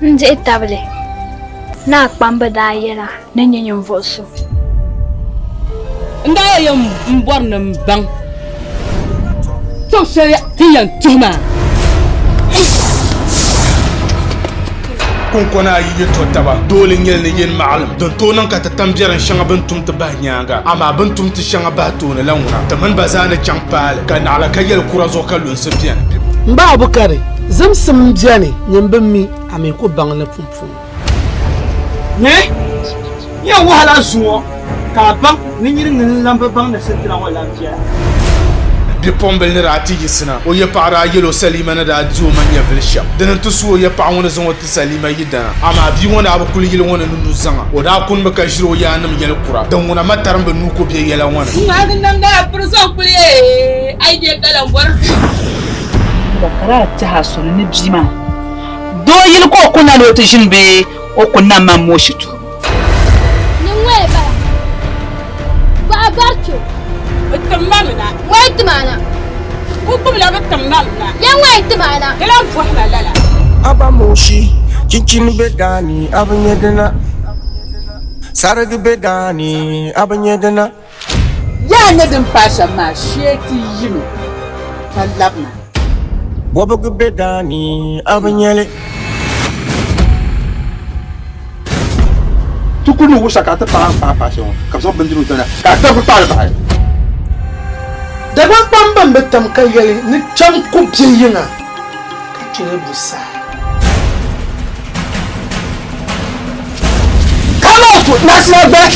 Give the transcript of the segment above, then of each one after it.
N dihi tabili ni a kpamba daa yɛl a ni nyɛ ninvuɣ so. N daa yɛn m-bɔri ni m baŋ tɔbu shɛli ti ni yɛn tuhi maa. Kunkona ayi yi to taba, doole n-nyɛli ni yin maɣilim din tooi niŋ ka ti tam biɛrim shɛŋa bɛ ni tum ti bahi nyaaŋa, amaa bɛ ni tum ti shɛŋa bahi tooni la ŋuna, ti mini ba zaa ni chaŋ paali, ka naɣila ka yɛli kura zuɣu ka lunsi beni. M ba Abukari, zimsim m-beni, nyin bi mi, a mi ku baŋ li pumpɔŋɔ. Nyɛ yɛn wahala zuŋɔ ka a baŋ ni nyini ŋun lan bi baŋ ni sitira ŋɔ lan viɛla. Bipuɣimbila ni daa ti yiɣisina, o yapaɣa daa yɛl o Salima ni daa di o ma nyɛvili shɛm. Dini nti su o yapaɣa ŋɔ ni zaŋ o ti Salima yidana. Amaa bia ŋɔ daa bi kuli yili ŋɔ ni ni nuzaŋa. O daa kunimi ka ʒiri o yaannim yɛl kura. Din ŋuna ma tarimba nuu ku be yɛla ŋɔ ni. Ŋmaagi namda piri zaŋ kuli a yi je ka lan bɔri. Ka daa tɛhi a suni ni bia maa doo yili ka o kuna ni o ti ʒini bee o ku nam man moshi tuhi. Ni ŋɔya bala, gbaɣa gari kpe. Bɛ tim ma mi na. Ŋɔya tim a na. Ku gbubila bɛ tim ma mi na. Ya ŋɔya tim a na. Di lan bɔhi ma lala. Aba Moshi, chinchini be daani, a bi nya dina. Sarigi be daani, a bi nya dina. Yaa nyɛ din paai shɛm maa, shee ti yimi ka labina. Bɔbigu be daa ni, a bi nya li. Ti kuli ni wusa ka a ti paai paai paai shɛŋa ka bɛ zaŋ bindirigu tana ka a tabi kpaali bahi. Dagbaŋ kpamba m-bi tam ka yɛli ni kpɛm ku be yiŋa ka kpee bu saa. Come out, National Bank!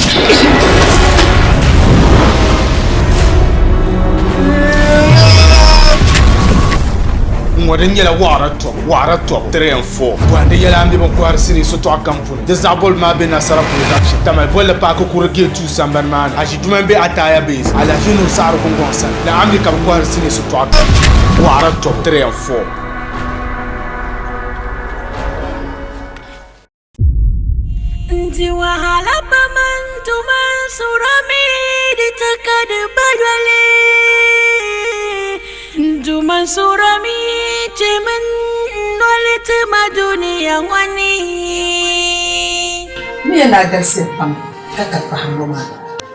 Ŋɔ din nyɛla waɣara tɔbu, waɣara tɔbu, 3 and 4. Bɔhindi yɛla m-be bɛ kɔhiri sinii sotɔɣu kam puuni. Di zaɣ bolibu maa be Nasara Production, Tamale bolli paaki kuri Gate 2 sambani maa ni. Aʒiduma m-be Ataya Base, Alhaji Nuhu Saɣiri Gungɔŋ sani, ni Amdi ka bɛ kɔhiri sinii sotɔɣu kam. Waɣara tɔbu, 3 and 4. Di wahala pam n tuma n surami di ti ka di ba yoli n tuma n surami chemi n noli ti ma dunia ŋɔ ni. M mi ni a galisiya pam ka ka kpahimbu maa.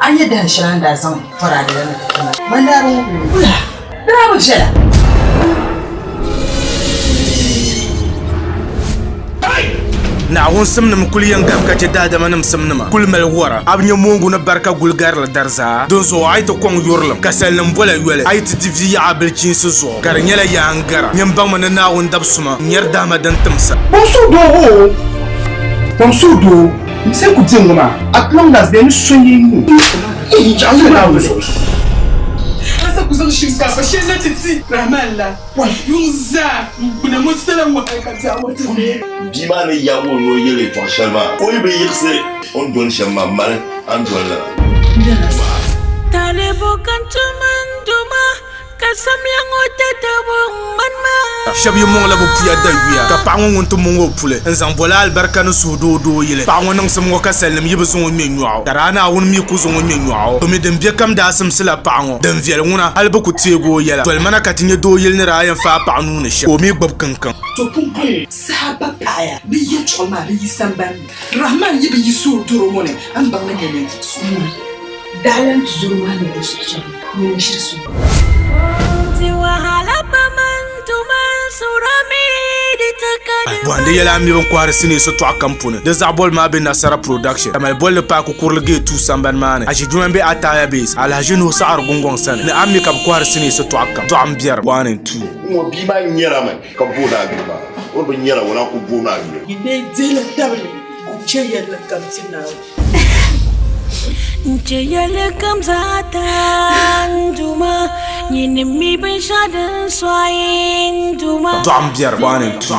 A nya dahin shɛli a ni daa zaŋ bɔraade la na ti ti ma, man daa bi ŋubi li. Wula! Di daa bi viɛla. Naawuni simnim kul yɛn gahim ka chɛ daadamanim simnima kul mali wɔra. A bi nya moongu ni bari ka guli garili dari zaa. Dinzuɣu a yi ti kɔŋ yurilim, ka salinim bola yoli, a yi ti di vi yaɣa bilichiinsi zuɣu, ka di nyɛla yaa n-gara. Nyin baŋmi ni Naawuni dab suma n-nyari dahima din timsa. Bɔmsu doo hoo! Bɔmsu doo! N se ku di ŋɔ maa at long as bɛ ni so yi nuu n Naawuni zuɣu. A sa ku zaŋ shinkaafa shɛli na ti ti Rahman la, yuŋ zaa n-gbuna ŋɔ sala wahala ka biɛɣu ŋɔ ti neei. Bia maa ni yaag o noli yɛli yɛtɔɣ shɛli maa, o yi bi yiɣisi o ni doli shɛm maa, mali a ni doli lala. Talibu ka n tum n Duuma, ka samli ŋɔ tatabo ŋmani ma. Shɛba yi mɔŋla bɛ puya da yuya, ka paɣa ŋɔ ŋun ti mɔŋ o puli n-zaŋ boli alibarika ni suhudoo doo yili. Paɣa ŋɔ niŋsim ŋɔ ka salinim yi bi zaŋ o ŋme nyɔɣu, ka daa Naawuni mi ku zaŋ o ŋme nyɔɣu. To mi din be kam daa simsila paɣa ŋɔ din viɛli ŋuna, hali bɛ ku teegi o yɛla. Doli mana ka ti nya doo yili ni daa yɛn faai paɣa nuu ni shɛm, ka o mi gbubi kiŋkiŋ. To pumpɔŋɔ saha ba paaya ni yɛtɔɣa maa di yi sambani ni. Rahman yi bi yi suhudoro ŋɔ ni, a ni baŋ ni nyɛ ninvuɣ so. Daɣila nti zuri maa ni di zuɣu chaŋ, nyini n-shiri su. Bɔhindi yɛla a mi bin kɔhiri sinii sitɔɣu kam puuni. Di zaɣ boli maa be Nasara Production, Tamale bolli paaki kurili Gate 2 sambani maa ni. Aʒiduma m-be Ataya Base, Alhaji Nuhu Saɣiri Gungɔŋ sani ni a mi ka bɛ kɔhiri sinii sitɔɣu kam. Dɔɣim biɛrim 1 and 2. Ŋ-ŋɔ bia maa nyɛrami ka booni a yuli maa. O bi nyɛra, o naan ku booni a yuli. Yi lee dihila tabili n-chɛ yɛlli kam ti Naawuni. N chɛ yɛlli kam zaa taa n Duuma, nyini mi binshɛɣu din sɔɣi n Duuma. Dɔɣim biɛrim 1 and 2.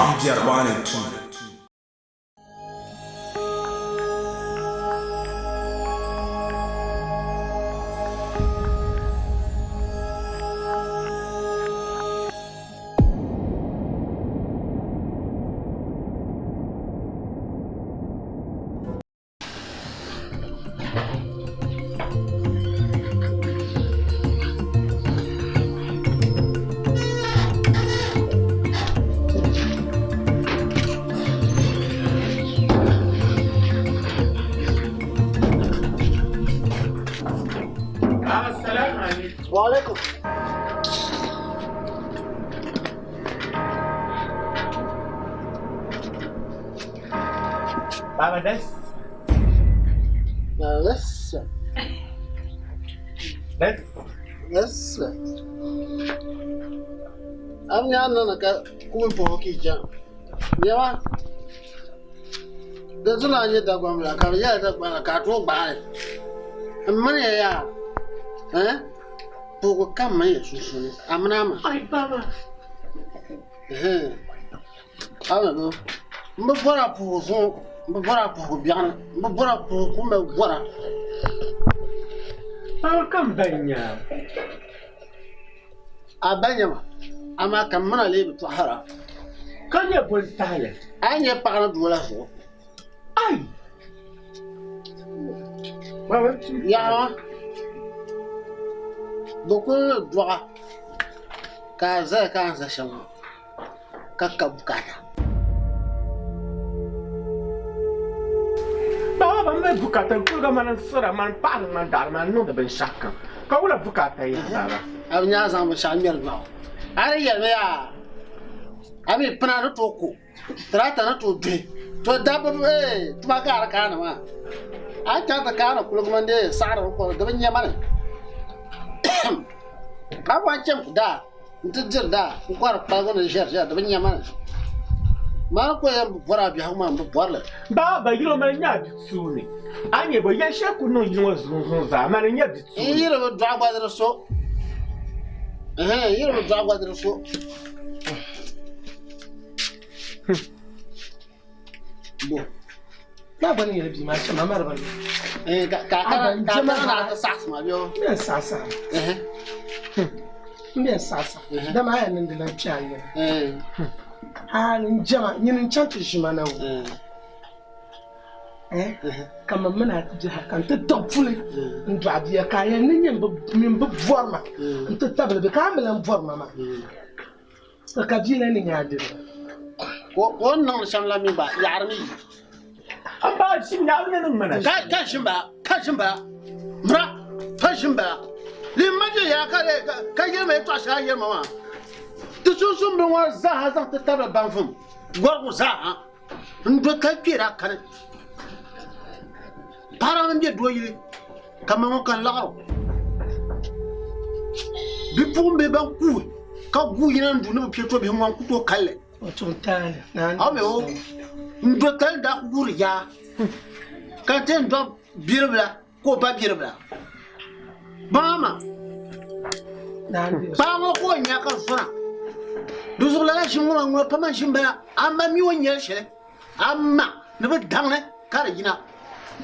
Baba des. Des. Des. Des. Am nya nana ka kubi puhi ki chaŋ. Nyɛma di zula nyɛ Dagbambila ka bɛ yɛli Dagbambila ka a tooi gbaai li. M mini ya yaa eh puhigu kam mini ya sunsuuni a mini a ma. Ai baba. Ɛhɛn. A mi bi m bi bɔri a puhigu zuŋɔ m bi bɔri a puhigu biɛɣuni m bi bɔri a puhigu ku mali bɔra. Baba kam ba n-nya. A ba nya ma, amaa ka m min a lee bi tɔhira. Ka nyɛ bɔ n-tahili? A yi nya paɣa ni doo la zuɣu. Ai! Yaɣa bɛ kul ni dɔɣ a ka a zaya ka a ni za shɛm ŋɔ, ka ka bukaata. Baba ba mali bukaata n kuliga mani n siɣira mani paɣiri ŋmani daɣiri mani niŋdi binshɛɣu kam ka wula bukaata yɛli baba. A bi nya a zaŋ binshɛɣu ŋmɛri dɔɣu a di yɛlimi yaa a mi pina ni tooi ku tirata ni tooi duhi to dabba tuma gaari kaani maa a ni chaŋ ti kaani kuligi mini dee saɣiri bi kɔri di bi nya mani a bɔn chɛm daa n-ti diri daa n-kɔhiri kpaligu ni ʒɛri ʒɛri di bi nya mani. Mani ko yɛn bi bɔri a biɛhigu maa m bi bɔri li. Baaba yino mani nyɛ a bi tuuni. A nya bɔ yɛli shɛli ku niŋ yino ŋɔ zuŋzuŋ zaa mani n-nyɛ bi tuuni. N yi di bi dɔɣi gba di di so. Ɛhɛn, n yi di bi dɔɣi gba di di so. Bo. Maa gba ni yɛli bia maa chɛ ma mari ba ni. Eh, ka ka ka ka na ti saɣasi ma bɛ o. N bɛn saɣasa. N bɛn saɣasa. Dama a yɛn niŋdi lan kpɛ a yɛla. Hali n jɛma nyini n chaŋ ti ʒi ma na ŋɔ. Eh, ka ma mini a ti biɛha ka n ti tiɣi puli n dɔɣi bia ka a yɛn ni nyɛ min bi bɔri ma n ti tabili bɛ ka a mi lan bɔri ma maa. Ka bia la ni nya a dini. Ka o ni niŋdi shɛm la mi gba yaɣiri mi yi. A ba ʒim na a ni niŋ mana. Ka ka ʒim bala ka ʒim bala mira ka ʒim bala limma je yaa ka de ka yɛli ma yɛltɔɣa shɛli a yɛli ma maa ti sunsun bini ŋɔ zaaha zaŋ ti tabili banvum gɔrigu zaaha n do tali kpeeri a kani paɣaba mini bɛ doo yili ka ma ŋɔ ka n laɣiri bipuɣin bihi ban kuui ka guui yina n du ni bi piɛ to bihi ŋɔ n ku tooi kalli a mi o n do tali daa ku guuri yaa ka n ti yɛn dɔɣi bidibila ka o ba bidibila baŋa paɣa ŋɔ ka o nya ka zɔra di zuɣu lala ʒim ŋɔ maa ŋuna pa man ʒim bala amma mi o nyɛli shɛli amma ni bi daŋni ka di yina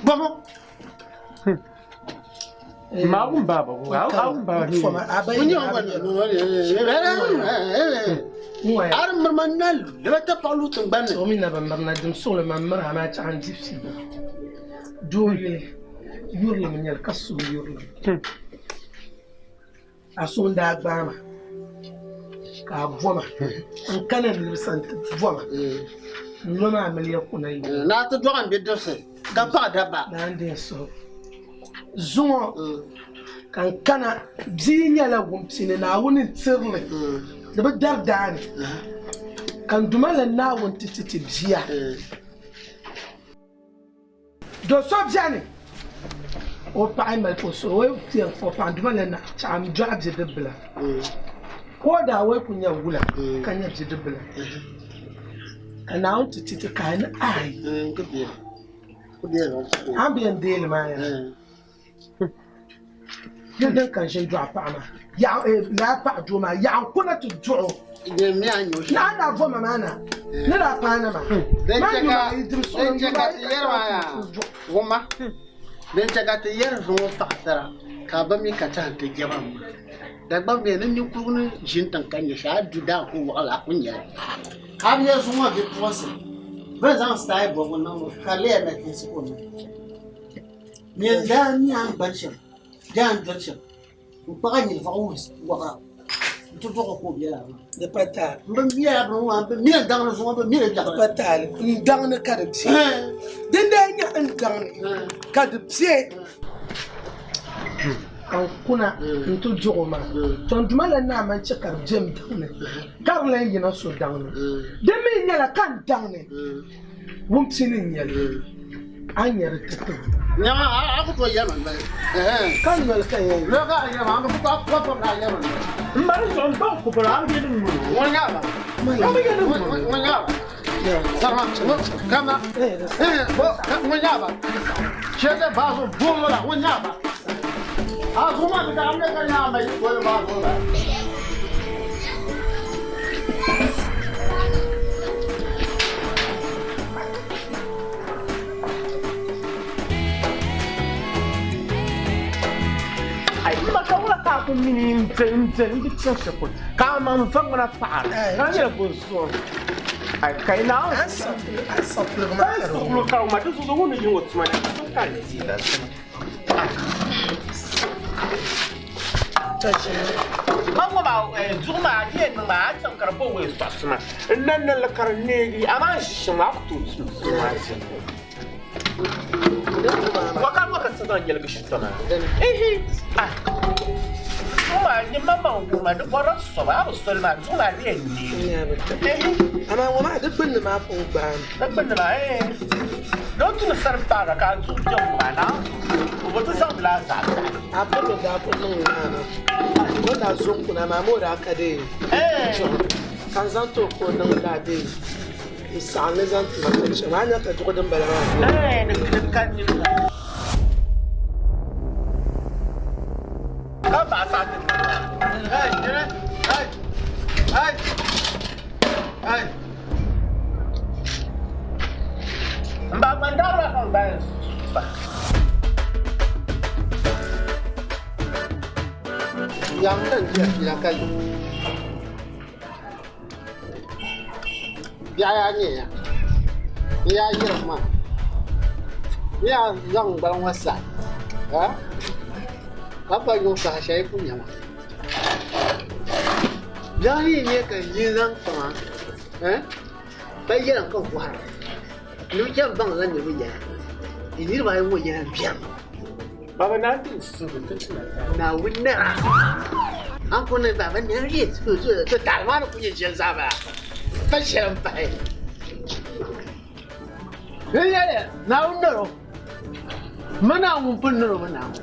bɔmu a di mirima na lebe ti paɣa lu tingbani ni o mi na bi mirina dim suɣuli man miri a maa chaɣa n di fiili doo yuli yurilim n nyɛli ka suhu yurilim a so n daa gbaai ma ka a boma n kana n libisa n ti boma n lo maa amiliya kuna yi naa ti dɔɣi n bidibisi ka paɣi dabba naa n deei suhu zuŋɔ ka n kana bia nyɛla wumpini Naawuni n tirili di bi dari daani ka n duma la Naawuni ti ti ti bia Do so beni o paɣa yi mali o so o yi yɛn o paɣa duma la na chaɣa n dɔɣi bidibila ka o daa wai ku nya wula ka nya bidibila ka Naawuni ti ti ti kahi ni aai a ni bi yɛn deei li maa yaa Yili din ka n ʒini dɔɣi paɣa maa, yaɣa eh, laa paɣa doo maa, yaɣa n kuna ti dɔɣi o. Ni a daa vo ma maa na, ni daa paai na maa, maa yuma yi diri suɣili, Din chɛ ka ti yɛri maa yaa, wumma, din chɛ ka ti yɛri zuŋɔ paɣasara ka bɛ mi ka tɛha nti jɛba maa. Dagbaŋ bɛ ni ninkurigu ni ʒini tiŋ ka nya shɛli, a du daa ku waɣila a ku nya li. A bi nya zuŋɔ bipuɣinsi bɛ ni zaŋ style bɔbigu niŋ ka di leei nachiinsi ka o niŋ. Nyini daa mi a ni gbani shɛm bee a ni doli shɛm n-kpuɣi a nyini vaɣu wuhi wɔɣira nti dɔɣi o ka o bela maa. Di pa taali. M bi mi a bini ŋɔ maa, m bi mi n daŋ ni zuŋɔ, m bi mi di biɛɣu. Di pa taali. N daŋ ni ka di be. Din daa nyɛ n daŋ ni ka di be ka n kuna nti dɔɣi o maa, tɔ n Duuma la naan man chɛ ka di be n daŋ ni ka di lan yina so daŋ ni. Di mi nyɛla ka n daŋ ni wumpiini n-nyɛ li. A nyɛri ti tiŋ. Nyama a ku tooi yɛli ma Ka noli ka yɛn. Noli ka a yɛli ma a ku tooi pɔbi a yɛli ma. N ma di zuɣu n baŋ ku bɔra a bi yɛ din ŋuni. Ŋuni nyaaba. Ŋuni nyaaba. Sama kama. Bo ŋuni nyaaba. Shɛli baazu buŋ la ŋuni nyaaba. A zuɣu maa ti ka am ne ka nyaaba yi boli baazu la. Ai ma ka wula ka ku mini n n bi chaŋ shɛli polo ka a maŋ va ŋmana paɣara ka a nyɛla bunzuɣu ai kai na an sɔpili ka ma di zuɣu ŋuni yi ŋɔ tuma ni ka ni ma ŋɔ maa duɣu maa di yɛn niŋ maa a chaŋ ka di bo wee sɔɣisi ma n na niŋli ka di neegi amaa n ʒi shɛm maa a ku tooi tum tuma maa Waka waka sa zaŋ yɛligi shitɔ maa ihi ah duɣu maa nyɛ ma maŋ wurima di bɔrila sɔba a bi soli maa duɣu maa di yɛn neegi Amaa ŋɔ maa di gbunni maa pun gbaami. Di gbunni maa doo tuni sari paara ka a duɣu biɛŋ maa na o bi ti zaŋdila a zaɣa taɣi. A piri daa ku niŋ naana. O daa zo n kuna maa moo daa ka dee. Ka n zaŋ ti o ka o niŋ laa dee. N saɣim li zaŋ ti ma ka chɛ maa nya ka duɣu din bala maa. Ka baɣa saɣa ti Hey, hey, hey, hey. N ba man daara ka n ba ba. Yang kan jiya fila ka yi. Bihi yaa nyɛ ya. Ni yaa yiri ma. Ni yaa zaŋ gbaliŋ ŋɔ sa. Ha? Ka pa yuŋ saha shɛli ku nyɛ ma. Bihi yi nyɛ ka yi zaŋ kpaŋa. Pa yɛla ka bɔhira. Ni bi chɛn baŋ la niriba yɛla. Yi niriba ayi ŋɔ yɛla biɛri. Baba na ti sugu ti ti Naawuni nara. An ku ni baba nara yi to tari maa ni ku nyɛ shɛli zaa bala. Pa shɛli n pahi. Ni yɛli Naawuni naro. Ma Naawuni pun naro mi Naawuni.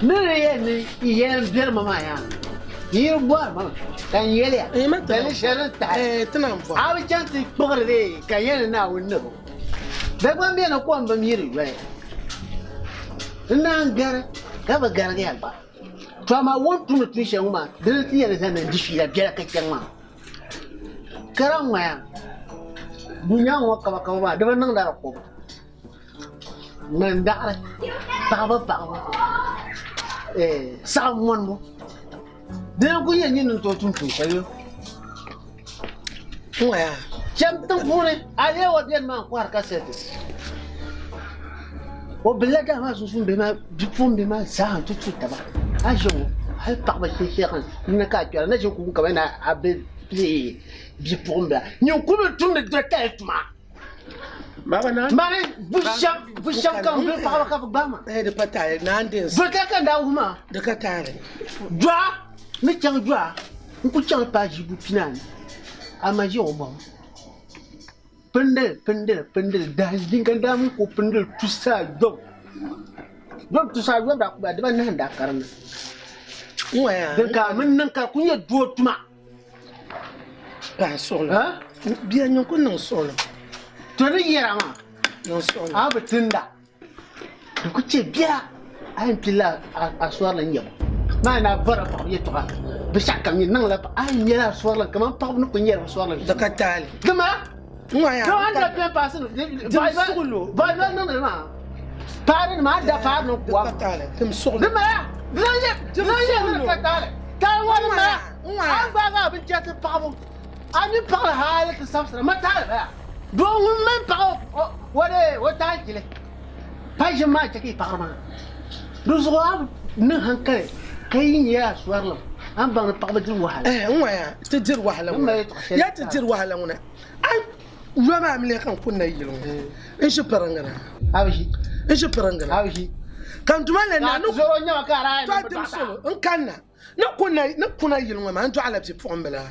Ni di yɛli ni yɛli biɛri ma maa yaa. Yi bɔri ma ka n yɛli ya. Dali shɛli n tahi. A bi chaŋ ti kpuɣiri li ka yɛli Naawuni naro. Dagbaŋ bɛni kom bi miri yoli. N naan gari ka bi garigiya gba. To amaa o ni tumdi tuun shɛli ŋɔ maa dini ti yɛli zani n di fiila biɛla ka chaŋ maa. Kara ŋmaya dunia ŋɔ kaba kaba maa di bi niŋda di kɔbu. Ŋmani daɣari paɣaba paɣaba saɣim mɔnibu dini n ku nyɛ nyin ni tooi tum tuun shɛli yo. Ŋmaya. Chɛm tiŋ puuni aleewa bɛni maa n kɔhiri kasɛti. O bilila daa maa sunsuuni bihi maa bipuɣin bihi maa zaa n ti tuhi taba. A ʒi ŋɔ hali paɣaba shɛshɛɣu n ni ka a kpɛra na ʒi kuŋ kamani a bi bipuɣin bila. Nyin ku bi tumdi dɔtali tuma. Mani bu shɛm kam bi paɣaba ka bi gbaai ma. Di pa taali naan di n Dɔtali ka n daa wuhi maa. Di ka taali. Dɔɣa ni chaŋ dɔɣa n ku chaŋ paai ʒibu pinaani. Ama ʒi o bɔŋ. Pindili pindili pindili dahi yinga daa mi ko pindili tusa yɔbu. Yɔbu tusa yɔbu daa ku ba dibanahi n daa karim na. Ŋmaya. Din ka mi niŋ ka ku nyɛ doo tuma. Paɣa suɣulo. Bia nyin ku niŋ suɣulo. To ni yɛra maa. Niŋ suɣulo. A bi tinda. Di ku chɛ bia a yɛn pilila a sɔrili n nyɛbu. Maa na bɔra paɣaba yɛltɔɣa binshɛɣu kam nyɛ niŋla a yɛn nyɛla a sɔrili kamani paɣaba ni ku nyɛri bi sɔrili. Di ka taali. Dima. Ŋmaya. To an da pɛn paasi ni. Dim suɣulo. Bɔri niŋdi maa. Paari nima a da paari ni Di ka taali. Dim suɣulo. Dima. Di lan nyɛ di lan nyɛ ni ka taali. Taali wari maa. An gbaagi a binchɛriti paɣabu. A mi paɣali hali ti sabisira ma taali bala. Doo ŋun mini paɣa o de o taali chili. Pa ʒim maa chɛ ka yi paɣari maa. Di zuɣu a bi niŋ hankali ka yi nyɛla a sɔrilim. An baŋ ni paɣaba diri wahala. Ŋmaya ti diri wahala ŋuna. Ya ti diri wahala ŋuna. An yɔ maa mi ka n ku na yili ŋɔ. N ʒi piringa na. A bi ʒi. N ʒi piringa na. A bi ʒi. Ka n duma la na ni zoro nyɛma ka a daa to a dim solo n kanna. Ni ku na yili ŋɔ maa n dɔɣila bipuɣimbila.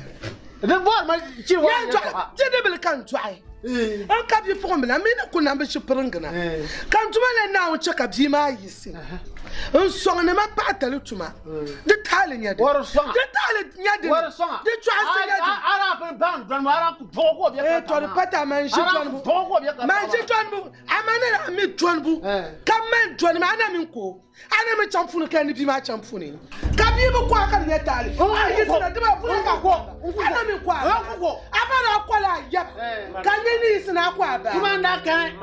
Di bɔri ma chi wa. Ya dɔɣi bidibili ka n dɔɣi. N ka bipuɣimbila m mi ni ku nam bi ʒi piriŋgina, ka n Duuma la Naawuni chɛ ka bia maa yiɣisi n-sɔŋ ni ma paɣitali tuma. Di taali nya dini? Di taali nya dini? Di chɔɣinsi nya dini? Eh, tɔ di pata man ʒi dɔnibu. Man ʒi dɔnibu, amaa ni daa mi dɔnibu, ka mali dɔni maa, a na mi n-ku o. A na mi chaŋ puuni ka ni bia maa chaŋ puuni ka bia bi kɔha ka di nyɛ taali. A yiɣisina di maa vuna ka kɔ. A na mi kɔ a baa. A ba daa kɔla a yaba ka nyɛ ni yiɣisina a kɔ a baa. Tuma n-daa kani.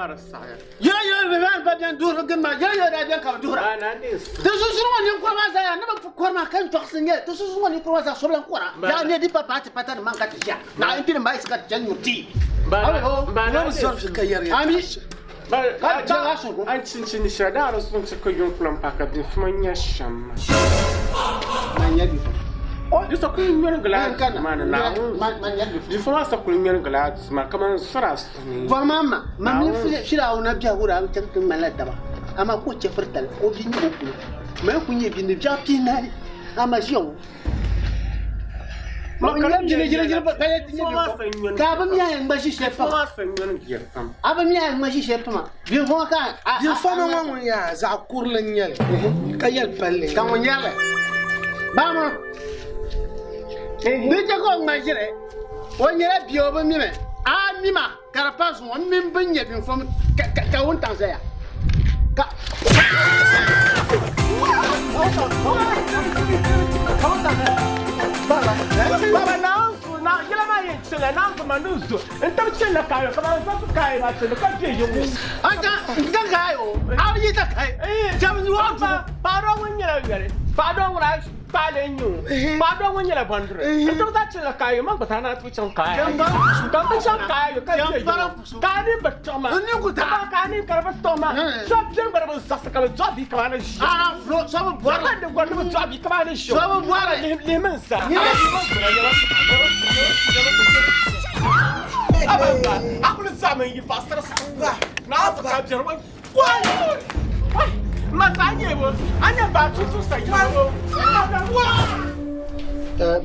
Yɛla yɛla bɛ maa ba bɛn duhiri gindi maa yɛla yɛla daa bɛn ka bɛ duhira. Ti sunsuuni ŋɔ ninkura maa zaa yaa ni bi kɔri maa ka n chɔɣisi n-nyɛ li. Ti sunsuuni ŋɔ ninkura maa zaa so bi lan kɔra. Yaa n-nyɛ di pa paati pata nim maa ka ti ʒiya. Naɣ n-kpini m-baɣisi ka ti chani nyuri tii. Ami. Ka jɛla suhu. An chinchini shɛli daa di suŋ ti ka yuŋ kulan pahi ka binfuma nya shɛm maa. Man nya binfuma. Di sa kuli ŋmɛrigila a duu maa ni Naawuni binfuma maa sa kuli ŋmɛrigila a duu maa kaman sɔra suni. Bɔhim a ma, ma mini Firawuna biɛhigu daa bi chaŋ ti ŋmanila daba, amaa ka o chɛfiritali ka o bia nyɛ o polo. Ma yi kul nyɛ bia ni biɛɣu pihinahi, amaa ʒiya ŋɔ. Binfɔma ŋɔ ŋun yaa zaɣ kurili n nyɛli ka yɛli palli ka ŋun nyɛrili baŋ di chɛ ka o ŋma ʒiri o nyɛla bia o bi mimi a mima ka di pa zuɣu n mini bin nyɛ binfɔm ka wuntaŋ ʒɛya ka Baba naanzu na yɛla maa yɛn chɛla naanzu ma ni zo n tabi chɛnila kaayo ka maa zaŋ kaayo maa chɛni ka bɛ yiŋ a ta kaayo a bi yi ta kayo jɛbi ni wa paɣa doo ŋun nyɛla yɔli paɣa doo ŋun Paɣa n nyɛ o. Paɣa doo ŋɔ nyɛla bɔndiri. N ti bi zaa chaŋla Kaayo, man gba zaa naan tooi chaŋ Kaayo. Ka m bi chaŋ Kaayo ka bɛ yiŋɔ. Ka a nini bi tiɣi ma. Amaa ka a nini ka di bi tiɣi ma. So beni gba di bi zaɣisi ka bɛ dɔɣi bia kaman a ni ʒiya. So beni di gɔri ni bɛ dɔɣi bia kaman a ni ʒiya. Lihimi n zaa. A kuli zaɣimi n yi paɣasari suŋ naa ka biɛri ŋɔ.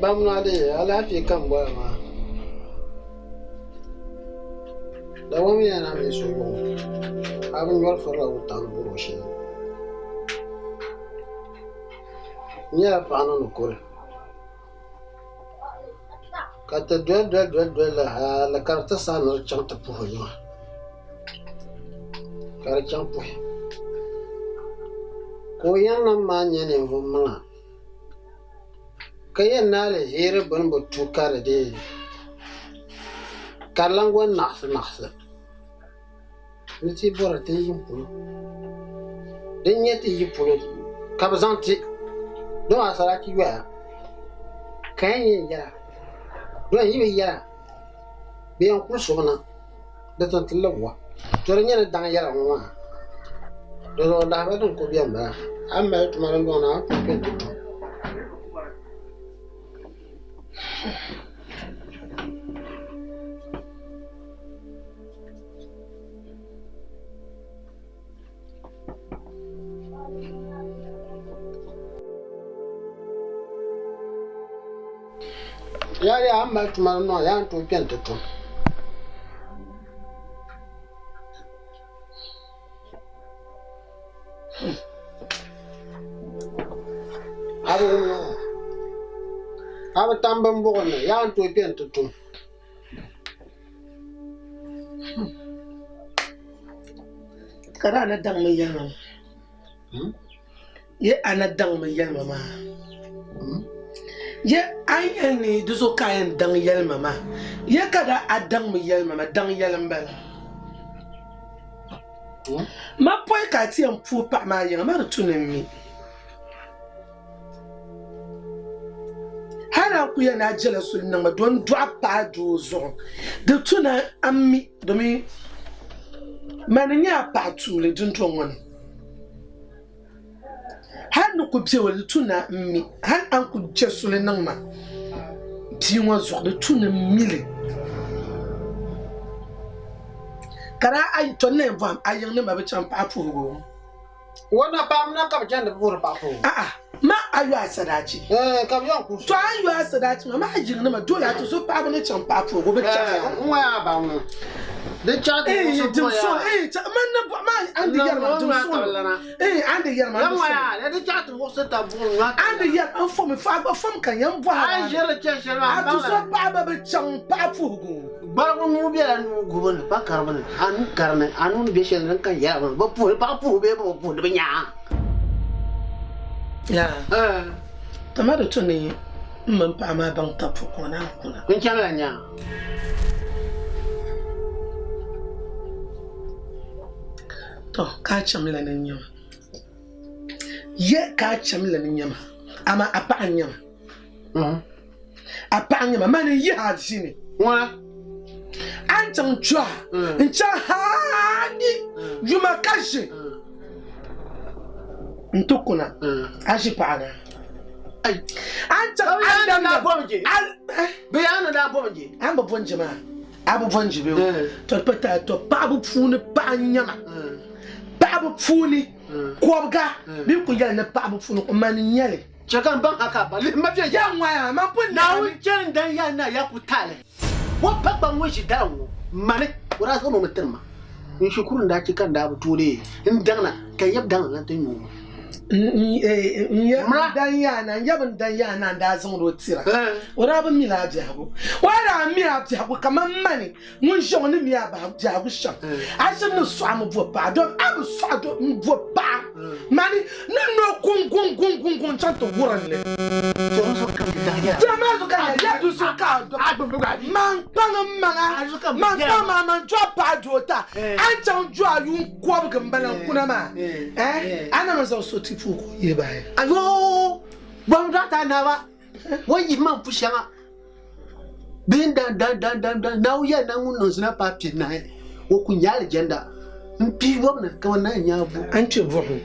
Bamuna dee alaafee ka m bɔra maa Dagbaŋ mi yɛn na mi suhigu ŋɔ a bi nyɔri firila wuntaŋ ni bɔri o shee n nyɛla paɣa ni ni kuri ka ti doli doli doli doli li hali ka di ti saha ni di chaŋ ti puhi yiŋa ka di chaŋ puhi ka o yiŋnim maa nyɛ ninvuɣ maŋa ka yɛn naai aliheri bɛ ni bi tu ka di dee ka di lan gba naɣisinaɣisi ni ti bɔri ti yi polo din nyɛ ti yi polo ka bɛ zaŋ ti don a sarati yoya ka yɛn yɛn yɛra don yi bi yɛra bɛ yɛn kuli somi na di tin ti lab wa to di nyɛla daŋ yɛla ŋɔ maa di zuɣu lahabali din kuli beni m-bala a ni mali tuma dundɔŋ ni a ni tooi kpe nti tum. Yɛli a ni mali tuma ni maa yaa ni tooi kpe nti tum. A bi wum ŋɔ a bi tam bimbuɣim ni yaa ni tooi kpe nti tum. Ka di a na daŋmi yɛlima maa. Ye a na daŋmi yɛlima maa. Ye a ni yɛli ni di zuɣu ka a yɛn daŋ yɛlima maa. Ye ka di a daŋmi yɛlima maa, daŋ yɛli m-bala. Ma pɔi ka a ti yɛn puhi paɣa maa yiŋa maa di tu ni m mi. Hal a ku yɛli ni a jɛla suli niŋ ma dɔn dɔɣi paai doo zuɣu, di tu ni a mi domin mani n-nyɛ a paɣa tuuli dundɔŋ ŋɔ ni. Hal ni ku be o, di tu ni a mi. Hal a ni ku je suli niŋ ma bia ŋɔ zuɣu, di tu ni m mi li. Ka daa a yi, tɔ n na yɛn bɔhim a yiŋ ni ma bi chaŋ paɣa puhigu? O na paɣa na ka bɛ chandi puhiri paɣa puhigu. A'a, ma a yo a sadaachi. Ɛɛ, ka bɛ yɛn kuli To a yo a sadaachi maa, ma a yiŋ ni ma doli a ti so paɣaba ni chaŋ paɣa puhigu bɛ chaŋ ya. N ŋɔ yaa baŋ ŋɔ. Di chaɣ ti Eh, wuɣisi dim buɣa sɔŋ yaa. eh cha man na bɔ ma an di yɛri ma dim sɔŋ eh an di yɛri ma an di Yɛm sɔŋ yaa, di chaɣ ti wuɣisi ta buɣim ŋa. An di yɛri n fo mi fo a gba fom ka yɛn bɔhira. A yi ʒiri chɛ shɛli maa, A n tu baŋ so la. paɣaba bi chaŋ paɣa puhigu. Gbarigu nuu bela nuu gubu ni, pa karibu ni, a nuu kari ni, a nuu ni be shɛli ni din ka yɛla maa, bɛ puhiri paɣa puhibu bee bɛ bi puhiri di bi nyaa. Yaa. Tama di tu ni m mini paɣa maa baŋ tab pu ka o naan kuna. N chaŋla nyaa. To ka a cham la ni n nyama. Ye ka a cham la ni n nyama. Amaa a paɣa n nyama. A paɣa n nyama. Mani n yihi a ʒini. Ŋuna. A ni chaŋ kpɛha n chaŋ haani yuma ka ʒi n ti kuna a ʒi paɣa na. A ni chaŋ a ni damda Bɛ yaa ni daa bɔbi je. A ni bi bɔnje maa a bi bɔnje bee to pa taai to paɣaba puuni paɣa n nyama paɣaba puuni kɔbiga bɛ ku yɛli ni paɣaba puuni mani n nyɛli. Chɛ ka n baŋ a ka a ba lihi ma viɛnyɛla. Ya ŋɔya man pun Naawuni chɛ n dan ya na ya ku taali. O pa kpaŋ ŋun ʒi dari ŋɔ mani o daa zaŋ o mi tiri ma. N shikuru n daa chɛ ka n daa bi tooi leei n daŋ na ka n yab daŋ na nti nyu o. N dan yaa na n yab n dan yaa na n daa zaŋdi o tira. O daa bi mi la a biɛhigu. O daa mi a biɛhigu kaman mani ŋun ʒe ŋɔ ni mi a biɛhigu shɛm. A ʒiri ni sɔɣimi bo paɣa dom a bi sɔɣi m bo paɣa mani ni no guŋguŋguŋguŋ chaŋ ti wurim li. Dama maa zuɣu ka ya ya du so ka man kpaŋ n maŋa man kpaŋ maa man dɔɣi paɣa doo ta a ni chaŋ dɔɣi yuun kɔbigi m bala n kuna maa eh a na mi zaŋ so ti puui ka o yihi bahi. Ayoo! Bɔm dɔɣita naaba o yihi ma n pu shɛŋa bee n dan dan dan dan dan Naawuni yɛli na ŋun niŋ zina paai pihinahi o ku nya alijanda n pii yom ni ka o naan nya bu. A ni kpe buɣim.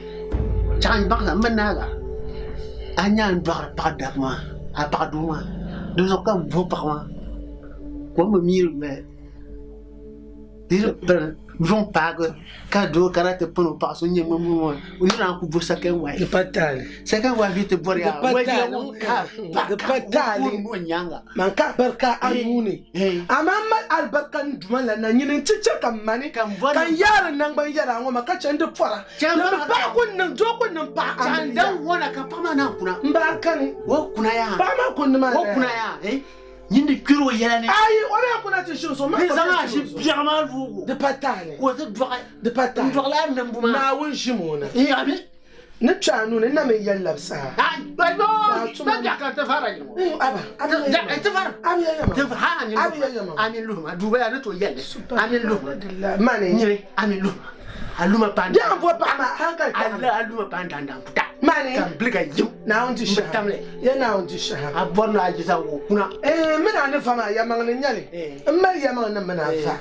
Chaɣ n baŋ m bi naaga a nya n dɔɣiri paɣa daba maa a paɣa doo maa di zuɣu ka m bo paɣa maa ka o mi miiri yoli di di piri yuŋ paagi ka doo kana ti pini o paɣa so nyɛ ŋun ŋɔ o ni naan ku bo second wife. Di pa taali. Second wife yi ti bɔri yaa Di pa taali. Di pa taali. O nyaaŋa. Man ka alibarika a nuu ni. Amaa m mali alibarika n Duuma la na nyini nti chɛ ka m mani ka n yaari naŋgban yɛla ŋɔ maa ka chɛ n di pɔra. Ni bɛ paɣa ku niŋ, doo ku niŋ paɣa amiliya. N dan wɔna ka paɣa maa naan kuna. M ba kani. O kuna yaa. Paɣa maa kundi maa O kuna yaa. Eh? Nyin di kpiri o yɛla ni. Ayi, o daa kuna ti ʒini so. Ni zaŋ a ʒi biɛɣu maa loogi o. Di pa taali. Ka o ti dɔɣi. Di pa taali. N dɔɣila a nambu maa. Naawuni ʒim o na. Ee, ami. Ni kpe a nuu ni, n na mi yɛli labisi a. Mani. Naawuni di shɛha. Ya Naawuni di shɛha. Eh, mini a ni fa maa, yɛlimaŋli n-nyɛ li. M mali yɛlimaŋli ni mini a fa.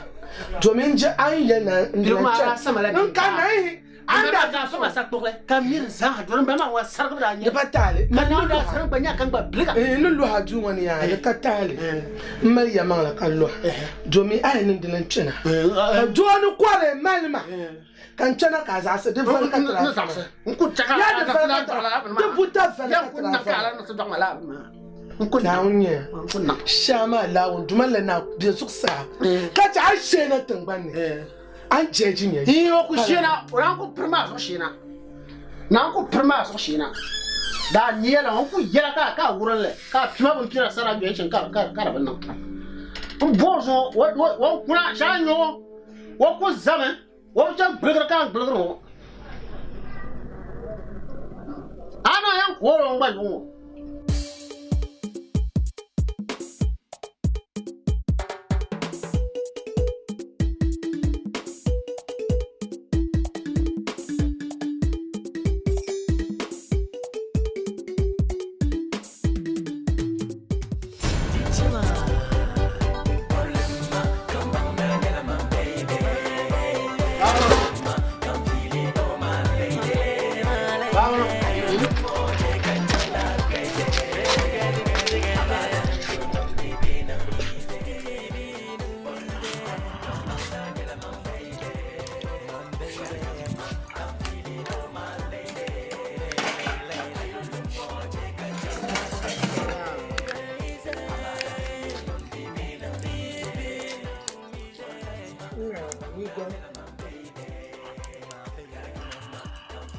Domin je a ni yɛli na n di lan chani. N ka na yi. Anda ka so masa kpɔgɛ ka miri zaa dɔrɔn bɛɛ ma wa sarigi daa nyɛ. Di pa taali. Ka naa daa sarigi gba nya ka n gba biliga. Eh, ni lɔha duu ŋɔ ni yaa, di ka taali. M mali yɛlimaŋli ka lɔha. Domin a yi niŋ dini n kpɛna. Ka doo ni kɔri mali ma. Ka n kpɛna ka a zaɣisi di vali ka tiri a fama. Ya di vali ka tiri di buta vali ka tiri a fama. Naawuni nyɛ shɛŋa maa Laawuni Duuma la na be zuɣusaa ka chɛ a sheena tiŋgbani ni. A ni jɛji nyɛ Ii, o ku sheena, o naan ku piri maa zuɣu sheena. Naan ku piri maa zuɣu sheena. Daa nyɛla, o ku yɛla ka ka wurim li, ka pima bin pira sara junction ka ka ka di bi niŋ. N bo zuɣu, o o o kuna shɛŋa nyɛ o, o ku zami, o bi chaŋ gbuligiri ka n gbuligiri o. A na yɛn koori o gba yuŋ o.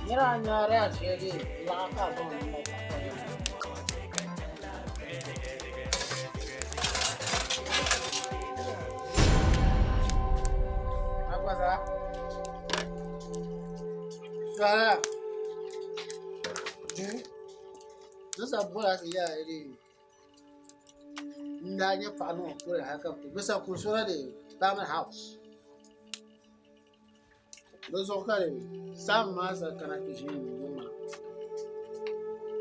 Nira nyaara shɛli laɣa ka a zaŋ niŋ Agbaza. Sɔla. Zusa bɔla ti yaa iri. N daa nyɛ paɣa ni ŋun kuli hali ka bi bisa kuli sora de family house. Di zuɣu ka di saam maa sa kana ti ʒini n yuŋ maa.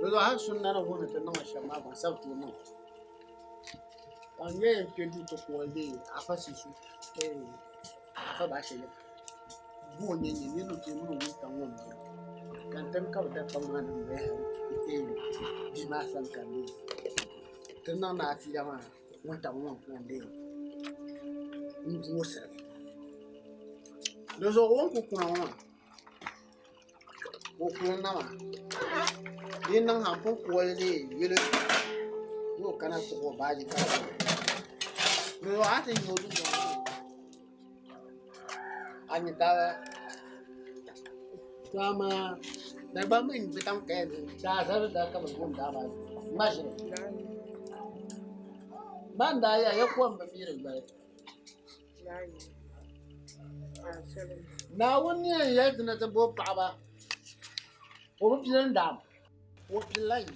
Di zuɣu hali sunna ni wuhi ni ti niŋ shɛm maa gba sabi tooi niŋ. Ka n nyɛ yɛn kpɛ duu ti kuɣi dee afa sisu afa baashili boo nyɛ nyɛ niriba ti mini wuntaŋ ŋɔ n bɔŋɔ ka n tim ka bi da kpaŋ maa niŋ bɛ bia maa sani ka n dee ti niŋ ni afiila maa wuntaŋ ŋɔ ka n dee n booi sirigi di zuɣu o ni ku kuna ŋɔ maa o kuli na maa di yi niŋ ha n pun kuɣili dee yili ni o kana kpuɣi o baaji ka di zuɣu a ti nya o dundoŋ maa ni a ni taba to amaa Dagbaŋ mi bi tam kaya ni daa zali daa ka bi gum daa maa ŋma ʒiri ban daa ya ya kom bi miri gbali Naawuni ni yɛn yɛli ti ni ti bo paɣaba o bi pili n daam o pilila yi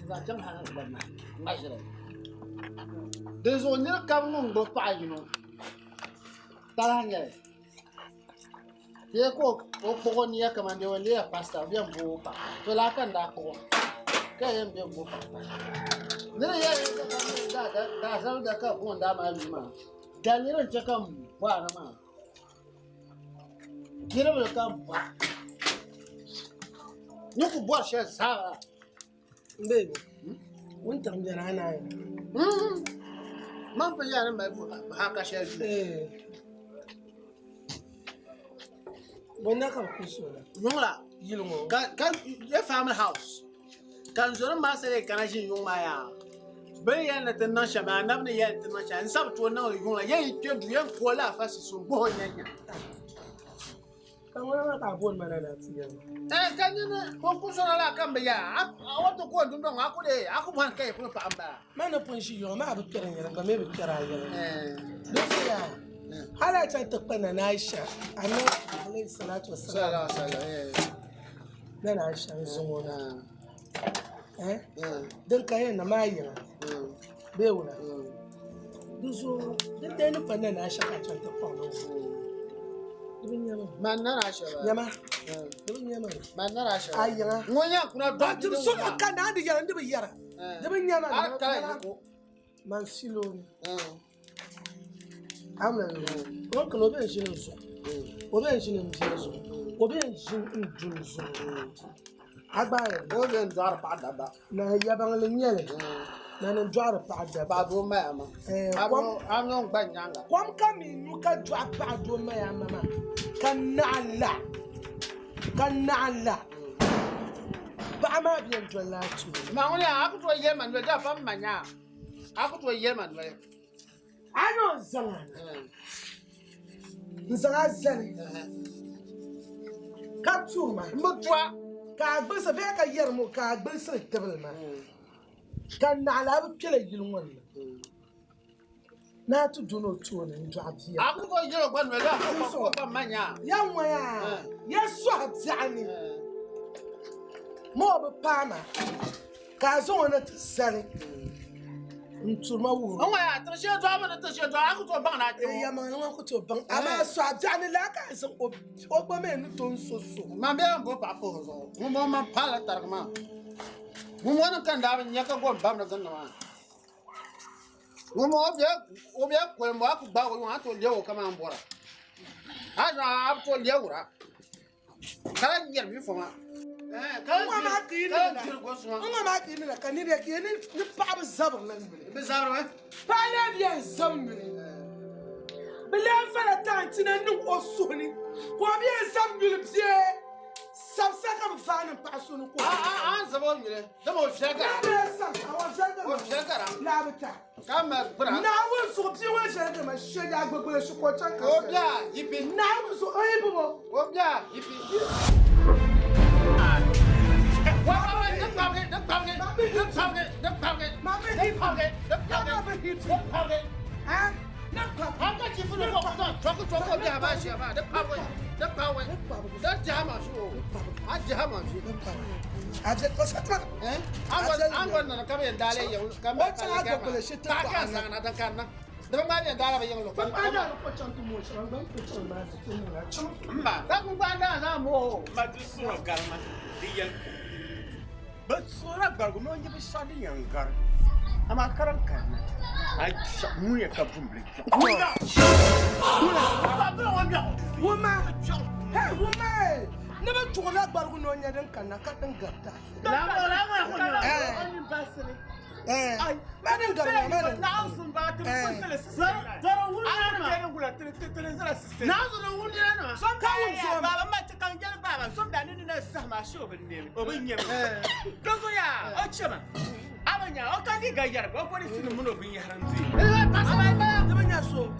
n zaŋ chaŋ hali gba na ŋma ʒiri dinzuɣu niri kam ŋun gbubi paɣa yino talahi nyɛli bee ka o kpuɣi o nia kamani dee o leela pastor o bɛn booi o paɣa to laa ka n daa kpuɣi o ka yɛn bɛn booi paɣa niri yɛli daazali da ka booni daa maa yuli maa daliri n chɛ ka n bɔhiri maa niriba ka n bɔra ni ku bɔri shɛli zaa Baby, wuntaŋ bɛni a naai. Man pun yɛli ni mali haka shɛli duu. Bɔnda ka bɛ kuli so la. Yuŋ la. Yili ŋɔ. Ka ka ye family house. Ka n zɔrim maa sali kana ʒini yuŋ maa yaa. Bɛ ni yɛli ni ti niŋ shɛm anabi ni yɛli ni ti niŋ shɛm n sabi tooi niŋli yuŋ la yɛn yi kpe duu yɛn kuhi la afa sisu n gbuhi o nya nya. Ka ŋuna maa ka a booni ma na ni a ti yɛli. Eh, ka nyini o ku zɔra la ka m bi yaa a o ti ku o dundɔŋ a ku dee a ku bɔhim ka yi kuli paɣa m-bala. Man ni pun ʒi yuŋ maa bi kpɛri n yɛli n gba mi bi kpɛri a yɛli. Di zuɣu yaa hali a chaŋ ti kpa Nana Aisha anabi alayhi salatu wa salam Nana Aisha n zaŋ o na eh din ka yɛn na maa yiŋa bee wula di zuɣu din dee ni pa Nana Aisha ka a chaŋ ti kpaŋ o di bi nyɛma Man Nana Aisha ba. Nyɛma di bi nyɛma Man Nana Aisha ba. A yiŋa Ŋɔ nyɛ kuna dɔɣi Ba tim so ka naa di yɛra n di bi yɛra di bi nyɛma A kala yi ko. Man filo ni amina o kana o bɛn ʒini n zuɣu o bɛn ʒini n bia zuɣu o bɛn ʒini n duli zuɣu a gbaai O bɛn dɔɣiri paɣa dabba. Na yabaŋli n nyɛli na ni dɔɣiri paɣa dabba. Paɣa doo maya ma. A mi gba nyaaŋa. Kom ka mi nyu ka dɔɣi paɣa doo maya ma maa ka naɣ la ka naɣ la paɣa maa bɛn dolila a tooni. Ma ŋuni a ku tooi yɛli ma noli daa pam ma nyaa a ku tooi yɛli ma noli. A ni o zaŋ a na n zaŋ a zali ka tuhi ma. M bi tuha. Ka a gbilisi bee ka yɛri ma ka a gbilisiri tibili ma ka naɣila a bi kpɛla yili ŋɔ ni na. Ni a ti dɔni o tooni n-dɔɣi bia. A ku tooi yɛli o gba noli daa pam ma nyaa. Ya ŋɔ yaa, ya sɔhi biɛɣu ni ma o bi paai ma ka a zaŋ o na ti zali n-turi ma wuhiri o. N ŋɔ yaa, tiŋ shɛli dɔɣibu ni tiŋ shɛli dɔɣibu, a ku tooi baŋ ni a kpe ŋɔ. Yɛlimaŋli ŋɔ ku tooi baŋ, amaa sɔhi biɛɣu ni laa ka a zaŋ o gba mi ni tooi so so. Man bela m-bo paɣa puhi zuɣu, ŋumbɔŋɔ man paala tarigi maa. Ŋumbɔŋɔ ni ka n daa bi nya ka gom bamdi gindi maa. Ŋumbɔŋɔ o bela kolimbo, a ku gbaag o yuŋ a tooi lɛb o kaman m bɔra. A zaŋ a bi tooi lɛbira. Ka lahi ŋmɛri bifoma. N ŋɔ maa ka yi niŋ la ka niriba ka yi ni paɣaba zabiri la nyuli. Bɛ zabirimi. Paɣa lee bi yɛn zab nyuli. Bɛ lee vala taantina niŋ o suhu ni ka o bi yɛn zab nyuli bee sabisa ka bɛ vaai niŋ paɣa so ni ka o. A ni zab o nyuli dama o viɛli gara. Naa bee sab a o viɛli O viɛli gara. Laa bi ta. Ka mali gbura. Naawuni zuɣu bia ŋɔ viɛli gama. ma shɛli a gbugbuli shi ka o chaŋ ka O bia yipi. Naawuni so o yi bi bo. O bia yipi. Wa wa wa di kpabigi di kpabigi di kpabigi di kpabigi di kpabigi di kpabigi di kpabigi. Ha? An ka chifu ni ko tɔku tɔku o bia maa ʒiya maa di kpabigi di kpabigi di diha maa fi o a diha maa fi. A je o sa tuma. An gba nana ka bi yɛn daala yɛŋ ka O chaŋ a gbugbuli shi ti paɣa ka kpɔɣu zaŋ na din kanna di bi ŋmaai yɛn daala bi yɛŋ lo. Ba daa ni ko chaŋ ti mooi shɛba n gba ni tooi chaŋ maa ti niŋ a chaŋ. Mba. Ka ŋmaai daa zaa mooi o. Ma di suura garima di yɛli bi suura gbarigu ni o nyɛ binshɛɣu din yɛn gari amaa ka din kanna a ŋunya ka bumbili Wuma hey wuma ni bi tuɣila gbarigu ni o nyɛ din kanna ka din garita. Ma din gari maa ma din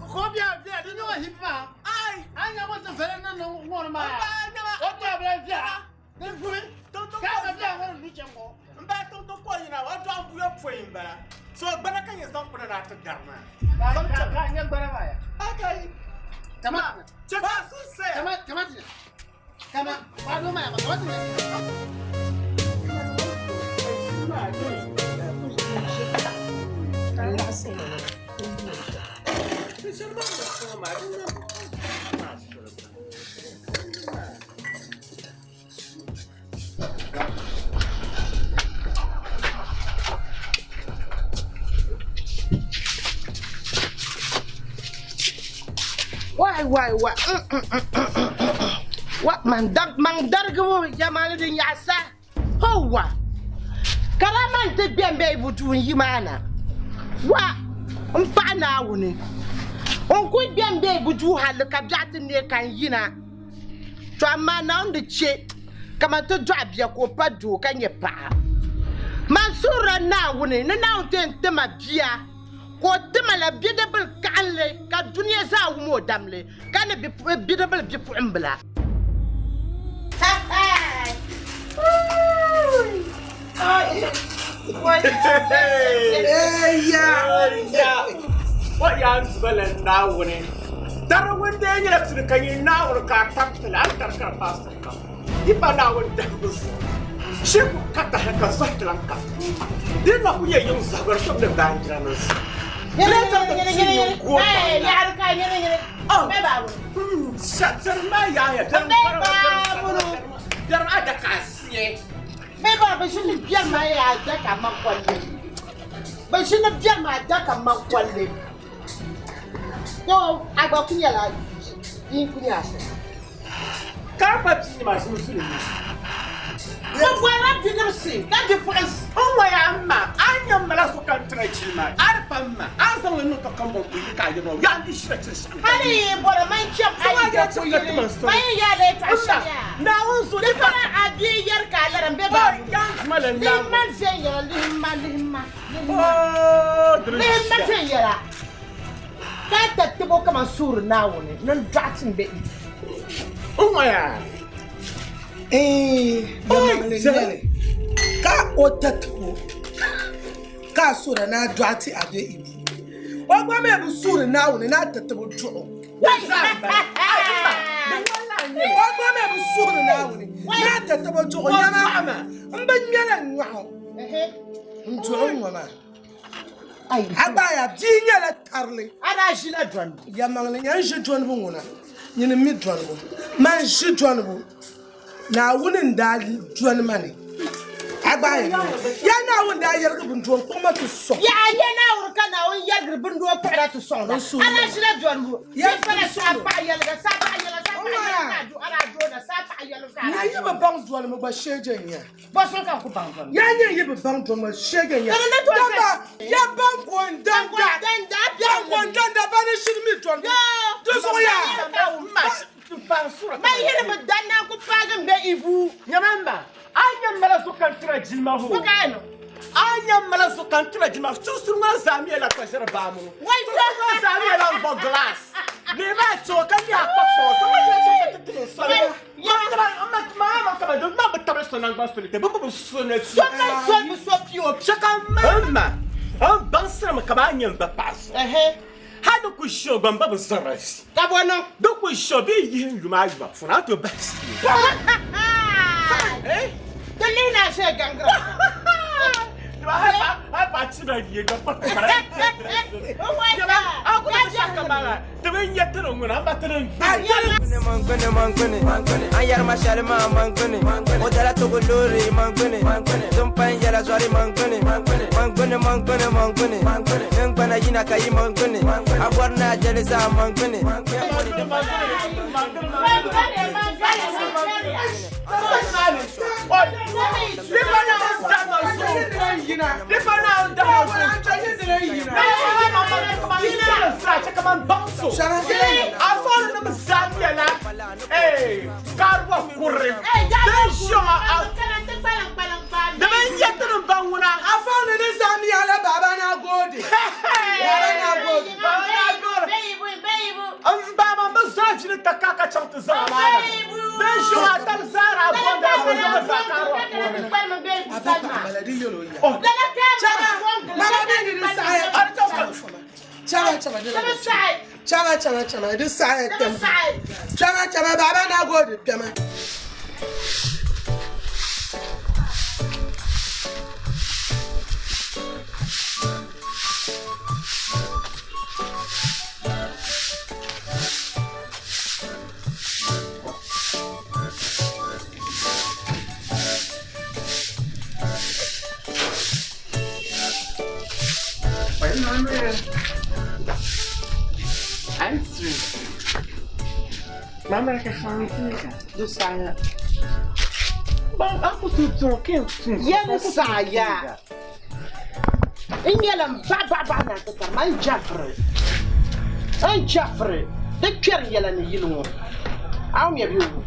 Ko bia bia di nyɛ hipi maa. An nya ko ti fɛrɛ ni niŋ ŋɔri maa. O bia bila bia. Di gbubi. Ka ba bia ŋɔri lu chɛŋ ŋɔ. N ba to to ko yina wa to an buya pɔi n bala so gbana ka nyɛ zaŋ kuna na ti gari maa. Ka ka nyɛ gbana maa ya. Akai. Kama. Chɛ ka sun saya. Kama kama ti. Kama ba do maa ya ma kama ti. Wai wai wai. Wa man dar man dargibu jamali din yaɣasa. Howa. Karama n ti gbɛn bɛ bu tuun yi maa na. Wa n paɣa Naawuni. N ku gbɛn bɛ bu duu halli ka biɛɣu ti neei ka n yina. To amaa Naawuni di chɛ kaman ti dɔɣi bia ka o pa doo ka nyɛ paɣa. Man suhurila Naawuni ni Naawuni ti yɛn ti ma bia ka o ti ma la bidibil kaɣinli ka dunia zaa wum o damli ka ni bidibil bipuɣimbila. O yaa duba la Naawuni dari ŋun dee nyɛla pini ka nyɛ Naawuni ka a tabitili a ni tari ka di paai kam yi pa Naawuni dahibu zuɣu shee ku ka tahili ka zɔhi ti lan ka di na ku nyɛ yiŋ zɔhigu di somi ni baanjira ni zuɣu Dari maa da ka a siɛ. Bɛ ba bɛ ʒini biɛri maa yaa da ka man kolli. Bɛ ʒini biɛri maa da ka man kolli. Yo, a gba ku nyɛla din ku nyɛ asiri. Ka pa bia maa sunsuuni ni. Bɛ bɔrila bidibisi ka bipuɣinsi. N ŋɔ yaa m ma, a ni nya m mala so ka n tira jilima, a di pa m ma, a ni zaŋ li niŋ ka kambɔŋ ku yi ka a yɛn o yaa n di shira chiri shɛm. Hali yi bɔri man chɛm a yi da ku yili, man yi yaa lee tɔɣi shɛm yaa. Naawuni zo Di fara a bia yɛri ka a lara m be ba. Lihimma viɛnyɛla, lihimma, lihimma, lihimma. Lihimma viɛnyɛla. Ka a ta tibo kaman suuri Naawuni ni n dɔɣi ti m be Ibu. N ŋɔ yaa. Yɛlimaŋli n-nyɛ li ka o ta tibo ka a suhira ni a dɔɣi ti a be Ibu. O gba mi bi suhiri Naawuni ni a ti tibo duɣu. O gba mi bi suhiri Naawuni ni a ti tibo duɣu. Nyama m bi ŋmɛla nyɔɣu n duɣu ŋ-ŋɔ maa. A gba yaa bia nyɛla tarili. A daa ʒila dɔnibu. Yɛlimaŋli nya n ʒi dɔnibu ŋuna nyini m mi dɔnibu. Man ʒi dɔnibu Naawuni n daa dɔni ma ni. A gba ya ya Naawuni daa yɛrigi bindoo n-kpuɣi ma ti sɔŋ. Ya ya Naawuni ka Naawuni yɛrigiri bindoo kpuɣira ti sɔŋda. A daa ʒila dɔnibu. Ya Di pala saa paɣa yɛliga, saa paɣa yɛliga, saa paɣa yɛliga ka a do, a daa doona, saa paɣa yɛliga ka a daa Nya yi bi baŋ dɔnibu gba sheeje n-nya. Bɔsili ka n ku baŋ dɔnibu. Ya nya yi bi baŋ dɔnibu gba sheeje n-nya. Di ni tooi Dama ya baŋ ko n danda. Baŋ ko n danda ba ni shiri mi dɔnibu. Di zuɣu yaa. Man yiri bi danna ku paagi m be Ibu. Nyama m ma, a nya m mala so ka n tira jilima ho. Ko ka a niŋ? A nya m mala so ka n tira jilima, sunsuri maa zaa mi la kpa ʒiri baa munu. Wai Sunsuri maa zaa mi la bɔ glass. Lee maa to ka nyɛ a kpa kpɔɔ so ma yɛlɛ kyɛ ka ti tiri soli. Ma ma ma kama do ma bi tabili so nangban soli te bi bi so ne so ka so bi so pio. Shɛ ka ma ma n baŋsiri mi ka ba nyɛ n ba paɣa so. Hali di ku ʒi o gba n ba bi zɔrila vi. Ka bɔ niŋ? Di ku ʒi o bee yihi n yuma ayuma puuni a to bahi vi. Di lihi na ʒe gaŋgira. An yɛri ma shɛli maa man gbuni o dala togo loori man gbuni din pa n yɛla zɔri man gbuni man gbuni man gbuni man gbuni ningbana yina ka yi man gbuni a bɔri ni a jɛli zaa man gbuni Chama chama chama di saɣaya kpɛma chama chama baba na gode kpɛma. Yɛli saɣaya n nyɛla n baɣa baɣa baɣa na ti karima n jafiri n jafiri di kpɛri yɛla ni yili ŋɔ a ŋmɛ bi wu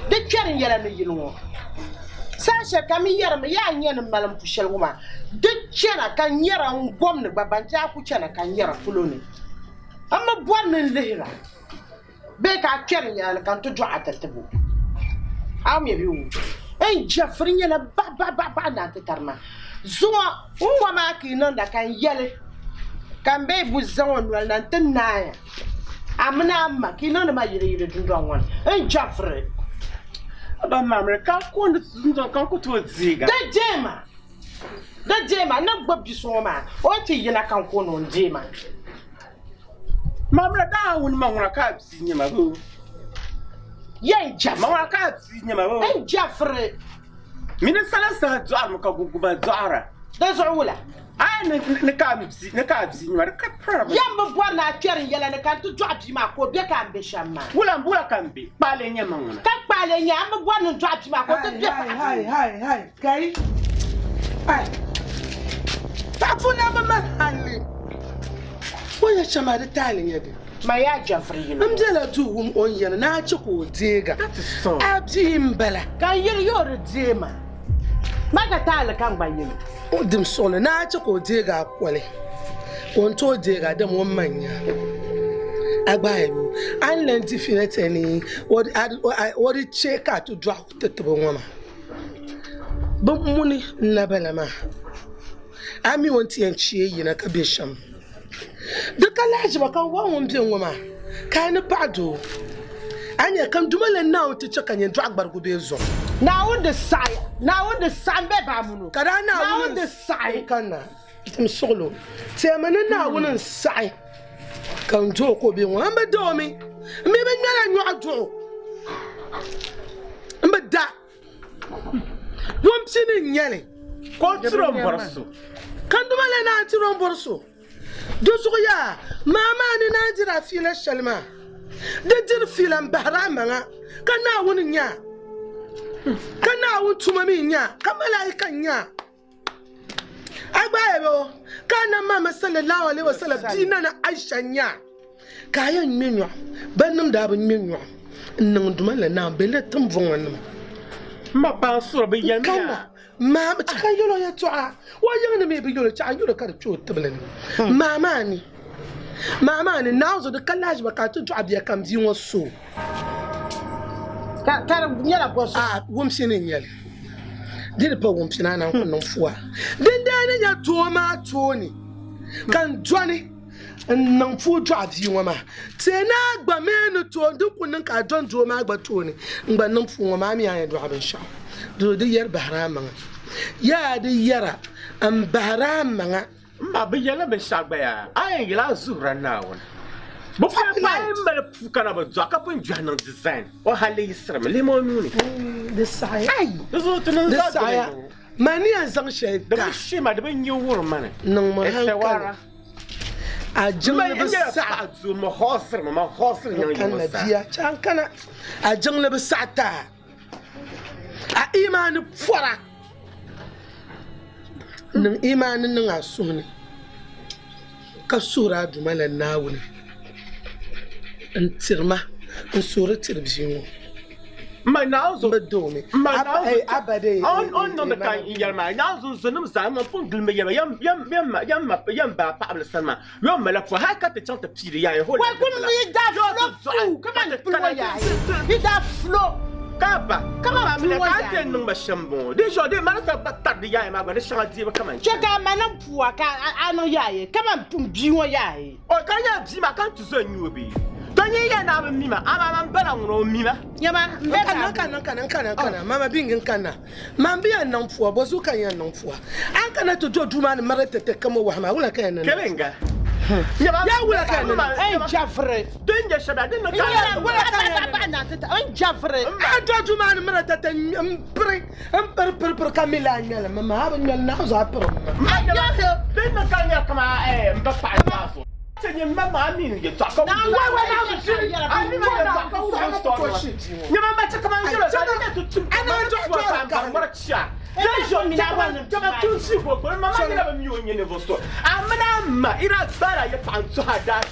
di kpɛri yɛla ni yili ŋɔ saha shɛli ka mi yɛrimi yaa nyɛ ni mali n pu shɛli ŋɔ maa di chɛna ka n nyɛra n gom ni gba ban ti a ku chɛna ka n nyɛra polo ni n mi bɔri ni n lihira bee ka a kpɛri yɛla ni ka n ti dɔɣi a ti tibo a ŋmɛ bi wu n jafiri nyɛla baɣa baɣa baɣa baɣa na ti tarima zuŋɔ n ŋɔ maa ka yi niŋda ka n yɛli ka n bee bu zaŋ o noli na n ti naaya a mini a ma ka yi niŋdi ma yili yili dundɔŋ ŋɔ ni n jafiri Ba mamri ka kundi dundɔŋ ka ku tooi deega. Di deema di deema ni gbubi bia so ŋɔ maa o ti yina ka n ku ni o deema. Mamri daa wuni ma ŋuna ka a bia nyɛma boo. Yɛn jafiri. Ma ŋuna ka a bia nyɛma boo. N jafiri. Mini sala saha dɔɣirimi ka guguma dɔɣira. Di zuɣu wula? Ai ni ka a bia ni ka a bia nyɛma di ka piri. Yɛn bi bɔri ni a kpɛri n yɛla ni ka n ti dɔɣi bia maa ka o be ka n be shɛm maa. Wula wula ka n be kpaale nyɛ ma ŋuna. Ka kpaale nyɛ a mi bɔri ni n dɔɣi bia maa ka o ti be paɣa Hai hai hai kai ai paɣa puuni a bi mali halli o yɛ shɛm a di taali nyɛ di. Ma yaa jafiri yili. N bela duu wum o ni yɛli ni a chɛ ka o deega a bia m-bala. Ka n yili yo di deei ma. Ma ka taali ka n gba yili. O dim suɣili ni a chɛ ka o deega a koli ka o ni tooi deega dama o ma n-nya a gbaai bɛ a ni lan di fiila ti ni o di chɛ ka a ti dɔɣi ti tibi ŋɔ maa bɛ muni n-na bala maa a mi o ni ti yɛn cheei yina ka be shɛm. Di ka lahiʒiba ka wa ŋun be ŋɔ maa ka a ni paɣi doo. A nya ka n Duuma lan Naawuni ti chɛ ka nyɛ dɔɣi gbarigu bee zɔŋ. Naawuni di saɣi, Naawuni di saɣi m be baamunu. Ka daa Naawuni di saɣi. N kanna n suɣil o. Teemi ni Naawuni n-saɣi ka n duh o ka o be ŋɔ. M bi da o mi. M mi bi ŋmɛla nyɔɣu duh o. M bi da. Ŋun pini n-nyɛ li. Ka o tiri o m-bɔri so. Ka n Duuma lan naan tiri o m-bɔri so. Di zuɣu yaa, maa maa ni naan diri a fiila shɛli maa, di diri fiila m-bahiri a maŋa, ka Naawuni nya a, ka Naawuni tuma mi nya a, ka malaika nya a. A gba yɛli o, ka Anabi Muhammad sallallahu alaihi wasallam bia Nana Aisha nya a, ka a yɛn ŋme nyɔɣu, bannim daa bi ŋme nyɔɣu n-niŋ Duuma la Naawuni bɛ la tiŋbɔŋɔnima. M ma paɣa suri bi yɛlimi Ka yaa. Maa mi ka yɛl o yɛtɔɣa, o yiŋ ni mi bi yɛl o chɛɣu, n yɛl o ka di kpe o tibili ni. Maa maa ni, Maa maa ni Naawuni zuɣu di ka lahiʒiba ka a ti dɔɣi bia kam bia ŋɔ so. Ka di nyɛla bɔ so? A wumsi ni n-nyɛ li. Di di pa wumsi ni a naan ku niŋ fua. Dindali ni nya doo maa tooni ka n dɔni n niŋ puu dɔɣi bia ŋɔ maa. Ti naa gba mi ni tooi din ku niŋ ka a dɔni doo maa gba tooni n gba niŋ puu ŋɔ maa, a mi a yɛn dɔɣi binshɛɣu. Di di yɛri bahiri a maŋa. Yaa di yɛra m bahiri a maŋa. M ba, bɛ yɛlila binshɛɣu gba yaa, a yɛn yɛli a zuhira Naawuni. Bɛ pun paai m mali puu ka na bi dɔɣi ka pun dɔhi niŋ design, o halli yiɣisirimi, lihimi o nuu ni. Di saɣiya. Di zuɣu ti niŋ Di zaɣ saɣiya. doli ni. Mani yɛn zaŋ shɛli Di ta. bi she ma, di bi nya wurim ma ni. Niŋmi hankali. A jiŋli bi saɣi. N kanna bia, chɛ n kana. A jiŋli bi saɣi ti a. A imaani pɔra. Niŋ imaani niŋ a suhu ni ka suhiri a Duuma la Naawuni n-tiri ma n suhuri tiri bia ŋɔ. Ma Naawuni bi doomi. Ma Naawuni A ba dee o ni niŋdi ka n yɛli maa Naawuni zonnim zaa man pun gili mi yɛli ma yɛm ba paɣabili sani maa yɔn mala pua hali ka ti chaŋ ti piiri yaaya hol Wai kum yi daa fulo fuu kaman puli yaaya yi daa fulo ka ba kaman puli ka a yaaya ti niŋ ba shɛm bɔŋɔ di zuɣu di mali sa ba tari di yaaya maa gba di shɛŋa deebu kaman chɛ ka a ma niŋ pua ka a niŋ yaaya kaman bia ŋɔ yaaya O ka nyɛ bia maa ka n ti zo n-nya o bee? To nyin yɛn naa bi mi ma, amaa man bala ŋuna o mi ma. Nyama, m be N kana, n kana, n kana, n kana, mama bingi n kana. Man bi yɛn niŋ pua, bɔ zuɣu ka n yɛn niŋ pua? A ni kana ti do duu maa ni miri ti ti kamo wahu maa, wula ka yɛn niŋ? Kelinga. Yaa wula ka yɛn niŋ? N jɛviri. Din nyɛ shɛba, din niŋ ka Wula ka yɛn niŋ? N jɛviri. A do duu maa ni miri ti ti m piri, m piri piri piri ka mi lahi ŋmɛli mi maa, a bi ŋmɛli naɣ zuɣu a piri mi maa. Din niŋ ka n nyɛ kaman m ba paɣa zaa zuɣu. Chɛ nyin ma maa mi n yɛtɔɣa ka wum Nyama ma chɛ kaman n yɛl o zaa ni ti tum ka ma ti tua ka n bari mɔri chia. Din zuɣu chɛ kaman chɛ ka tuun ʒii go gbuni ma maa nyɛla bɛ mi o nyɛ ninvuɣ so. A mini a ma yi daa gbaala ya paɣa n-tuhi a daa.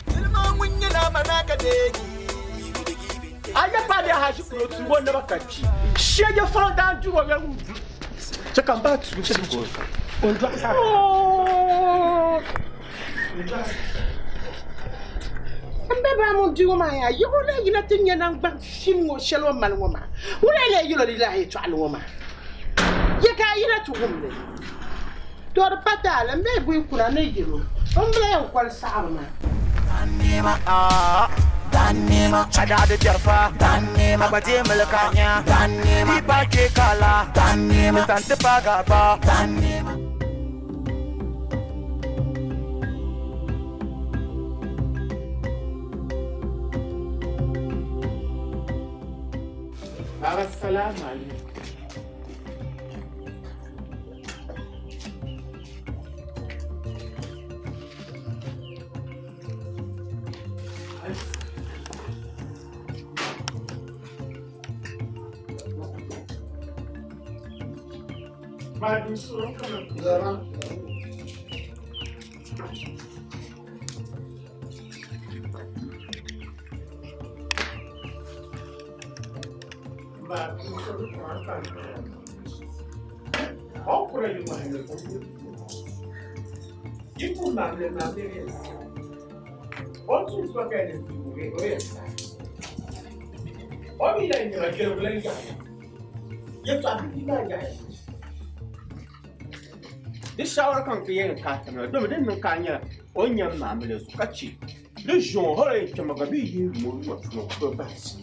A ya paɣa daa haʒi kul o tuug o naba ka kpi. Shia ya fɔŋ daa dur o yɛli chɛ ka m bahi tuun ʒii go. N be baa ŋun di ŋɔ maa yaa, yiɣi o lahi yina ti nya naŋgban fim ŋɔ shɛli o ni mali ŋɔ maa. Ŋuna n-lee yɛl o di lahi yɛtɔɣili ŋɔ maa. Ye ka a yina ti wum li. To di pa taali, m be buyi kuna ni yɛl o, m bi lahi yɛn koli saɣiri maa. Baba salamu alaikum. Di shawara kam ti yɛn ka ti mi domi din niŋ ka a nyɛla o ni nyɛ maamili zuɣu ka chɛ di ʒi ŋɔ hali yɛn kpɛma gba bee yi yum o nua puuni o ku tooi bahi ʒii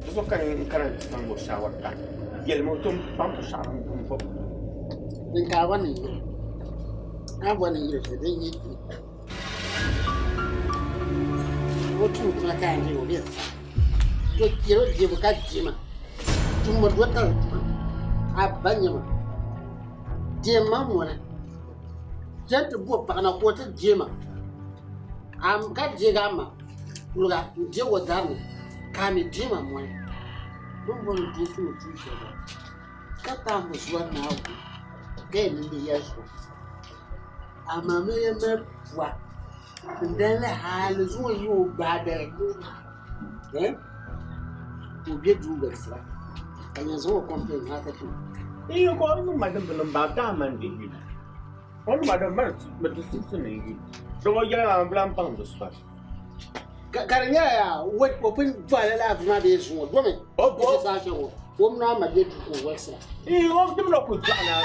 di zuɣu ka n kana ti zaŋ o shawara ka yɛlimi o tom pampu shɛŋa n bo Din ka a bɔri ni yiri a bɔri ni yiri shɛli din yi o tum tuma ka a o bɛ sa to kpɛro dibu ka dima tumbo do tali tuma a ba nyɛma diɛmma ŋuna chɛni ti bo paɣa na ka o ti diɛma ka deegi a ma kuliga n deegi o dari ni ka a mi diɛma mɔni bini bɔni doo tumdi tuun shɛli ka paai mi zuwa Naawuni ka yɛn niŋdi yɛli so amaa mi yɛn mali pua n dali hali zuŋɔ yi o gbaai dali eh ka o be duu galisira ka yɛn zaŋ o complain ha ka ti N yi ko n niŋ ma din bi niŋ ba daa man di yuli. O nima din mali mi di simsi ni yi. Di ŋɔ yɛla maa bilan baŋ di soli. Ka di nyɛla yaa o pun dɔɣila laafu maa bee zuŋɔ domi o bo saa shɛŋ ŋɔ o mini a ma bɛ duu ka o wolisira. Ii o dimla ku dɔɣi na.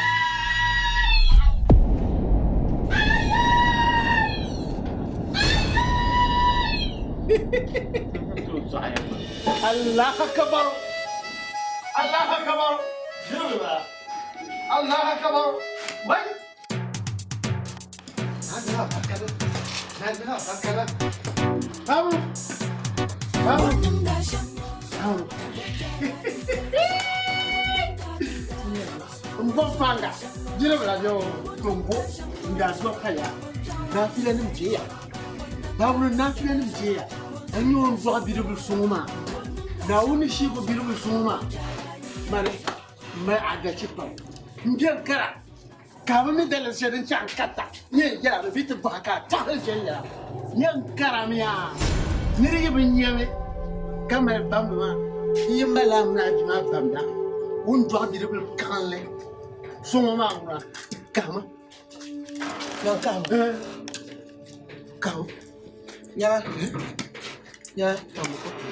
Allah akbar Allah akbar Allah akbar wai n gbubi fanga jiribila bɛ tongo n daa zuwa paya naafilanim jeeya baabuli naafilanim jeeya n nyɛ o ni dɔɣi bidibili suŋ maa naawuni shiibu bidibili suŋ maa mani mali adachi pam n bɛni kara ka bi mi daliri shɛli din chaŋ karita nyɛ yɛla bi bi ti bɔhi ka taɣili viɛnyɛla nyɛ n karamiya niri yi bi nyɛmi ka mali bamdi maa n yi mali a mini a bia maa bamda ŋun dɔɣi bidibili kaɣinli suŋɔ maa ŋuna kahima kahima kahima nyɛla nyɛla tambu kotu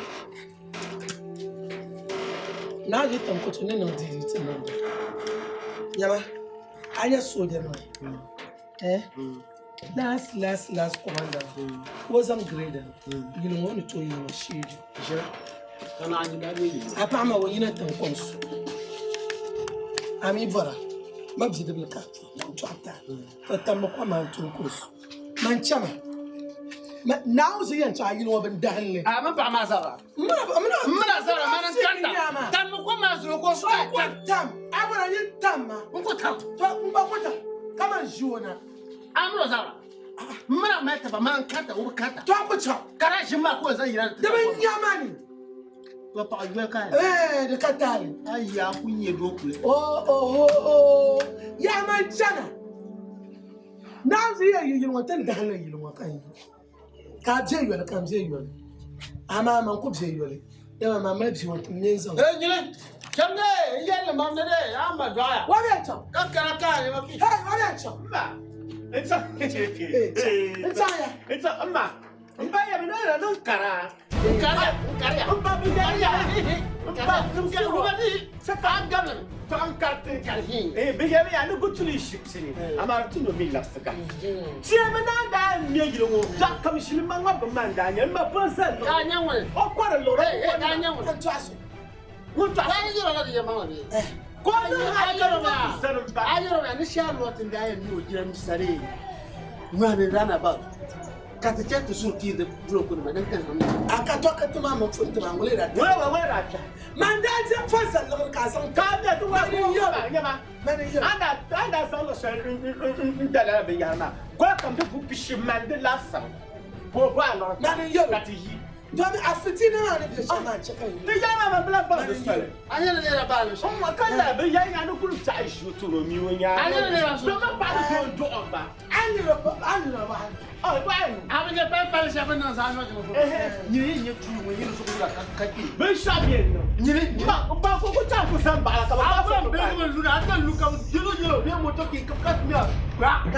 naa yi tam kotu ni niŋ dii ti niŋ nyɛla a nyɛ sooja maa eh last last last commander o zaŋ grader yili ŋɔ ni tooi yili sheegi a paɣa maa o yina tiŋkɔŋ su a mi bɔra ma bidibili ka tɔɣa ta to tammi kom maa n-tooi ka o su man chama naawuni zi yɛn tɔɣa yili ŋɔ bin dahinli a min paɣa maa zabira mina zabira mana n kanta tammi kom maa zuɣu ka o su ka tam tam a bɔra yin tam ma n ku tam to n gba ku tam kaman ʒi o na a min o zabira mina mali taba mana n kanta o bi kanta to ku chaŋ ka daa ʒini maa ka o zaŋ yina di bi nyama ni to paɣa yoli ka ee di ka taali ayi a ku nyɛ doo kuli o oho yaa man chana naawuni yɛn yi yili ŋɔ ti ni dahinli yili ŋɔ ka yi ka a bɛ yoli ka n bɛ yoli amaa man ku bɛ yoli dama maa mali bia ŋɔ ti me n zaŋ ee nyini cham de n yɛlli mam ni de a ma dɔɣaya wa bɛ chaŋ ka kara ka a ma fi hey wa bɛ chaŋ mma n chaŋ n chaŋ ya n chaŋ mma n ba yɛmi ne yɛrɛ niŋ kara n kariya n kariya n ba bi yɛriya n ba n kariya ni saka a gabli to an karti karhi eh bi yɛmi ya ni gutuli shipsini amara ti no mi labsiga tiɛmi naa daa n mɛ yili ŋɔ zaɣ kam shili ma ŋa bi man daa nyɛ ma pun sa ka nyɛ ŋuni o kɔri lɔri ka nyɛ ŋuni n tɔɣa so ŋun tɔɣa so yɛrɛ la di yɛ maŋa bi ko ni hali ka di sani n ba a yɛrɛ ya ni shɛli lɔti n daa yɛ mi o jiranbiisa de ŋmani roundabout ka ti chɛ ti suri ti di bulɔku nima din kan a ka tɔ ka ti maa min fun ti maa ŋuli da ŋuli wa ŋuli da kpɛ man daa je fɔ zaliɣiri ka a zaŋ ka a bɛ ti wa nyɛma mani yɛrɛ a daa zaŋ luɣu shɛli n dala binyahari maa gɔli kam di bu pishi man di laasabu ka o bɔ a lɔri mani yɛrɛ ka ti yi domi a fitina maa ni bɛ shɛm maa chɛ ka yi ti yɛli maa man bila baŋ di soli a nyɛla nira baali n ma ka la bi yɛli yaa ni kuli taɣi ʒi turo mi o nyaa a nyɛla nira so ma paɣa di doo dɔɣi ba a nira a nira ba a bi nyɛ pali pali shɛba niŋ zaɣ nyɔ jini nyini yi nyɛ tuuli ŋɔ nyini zuɣu la ka kpe binshɛɣu bɛ niŋ nyini ba ba ko ko taa ko san baɣala ka ba a ba bɛ ni lu a ka lu ka yelo yelo bɛ moto ki ka ka miya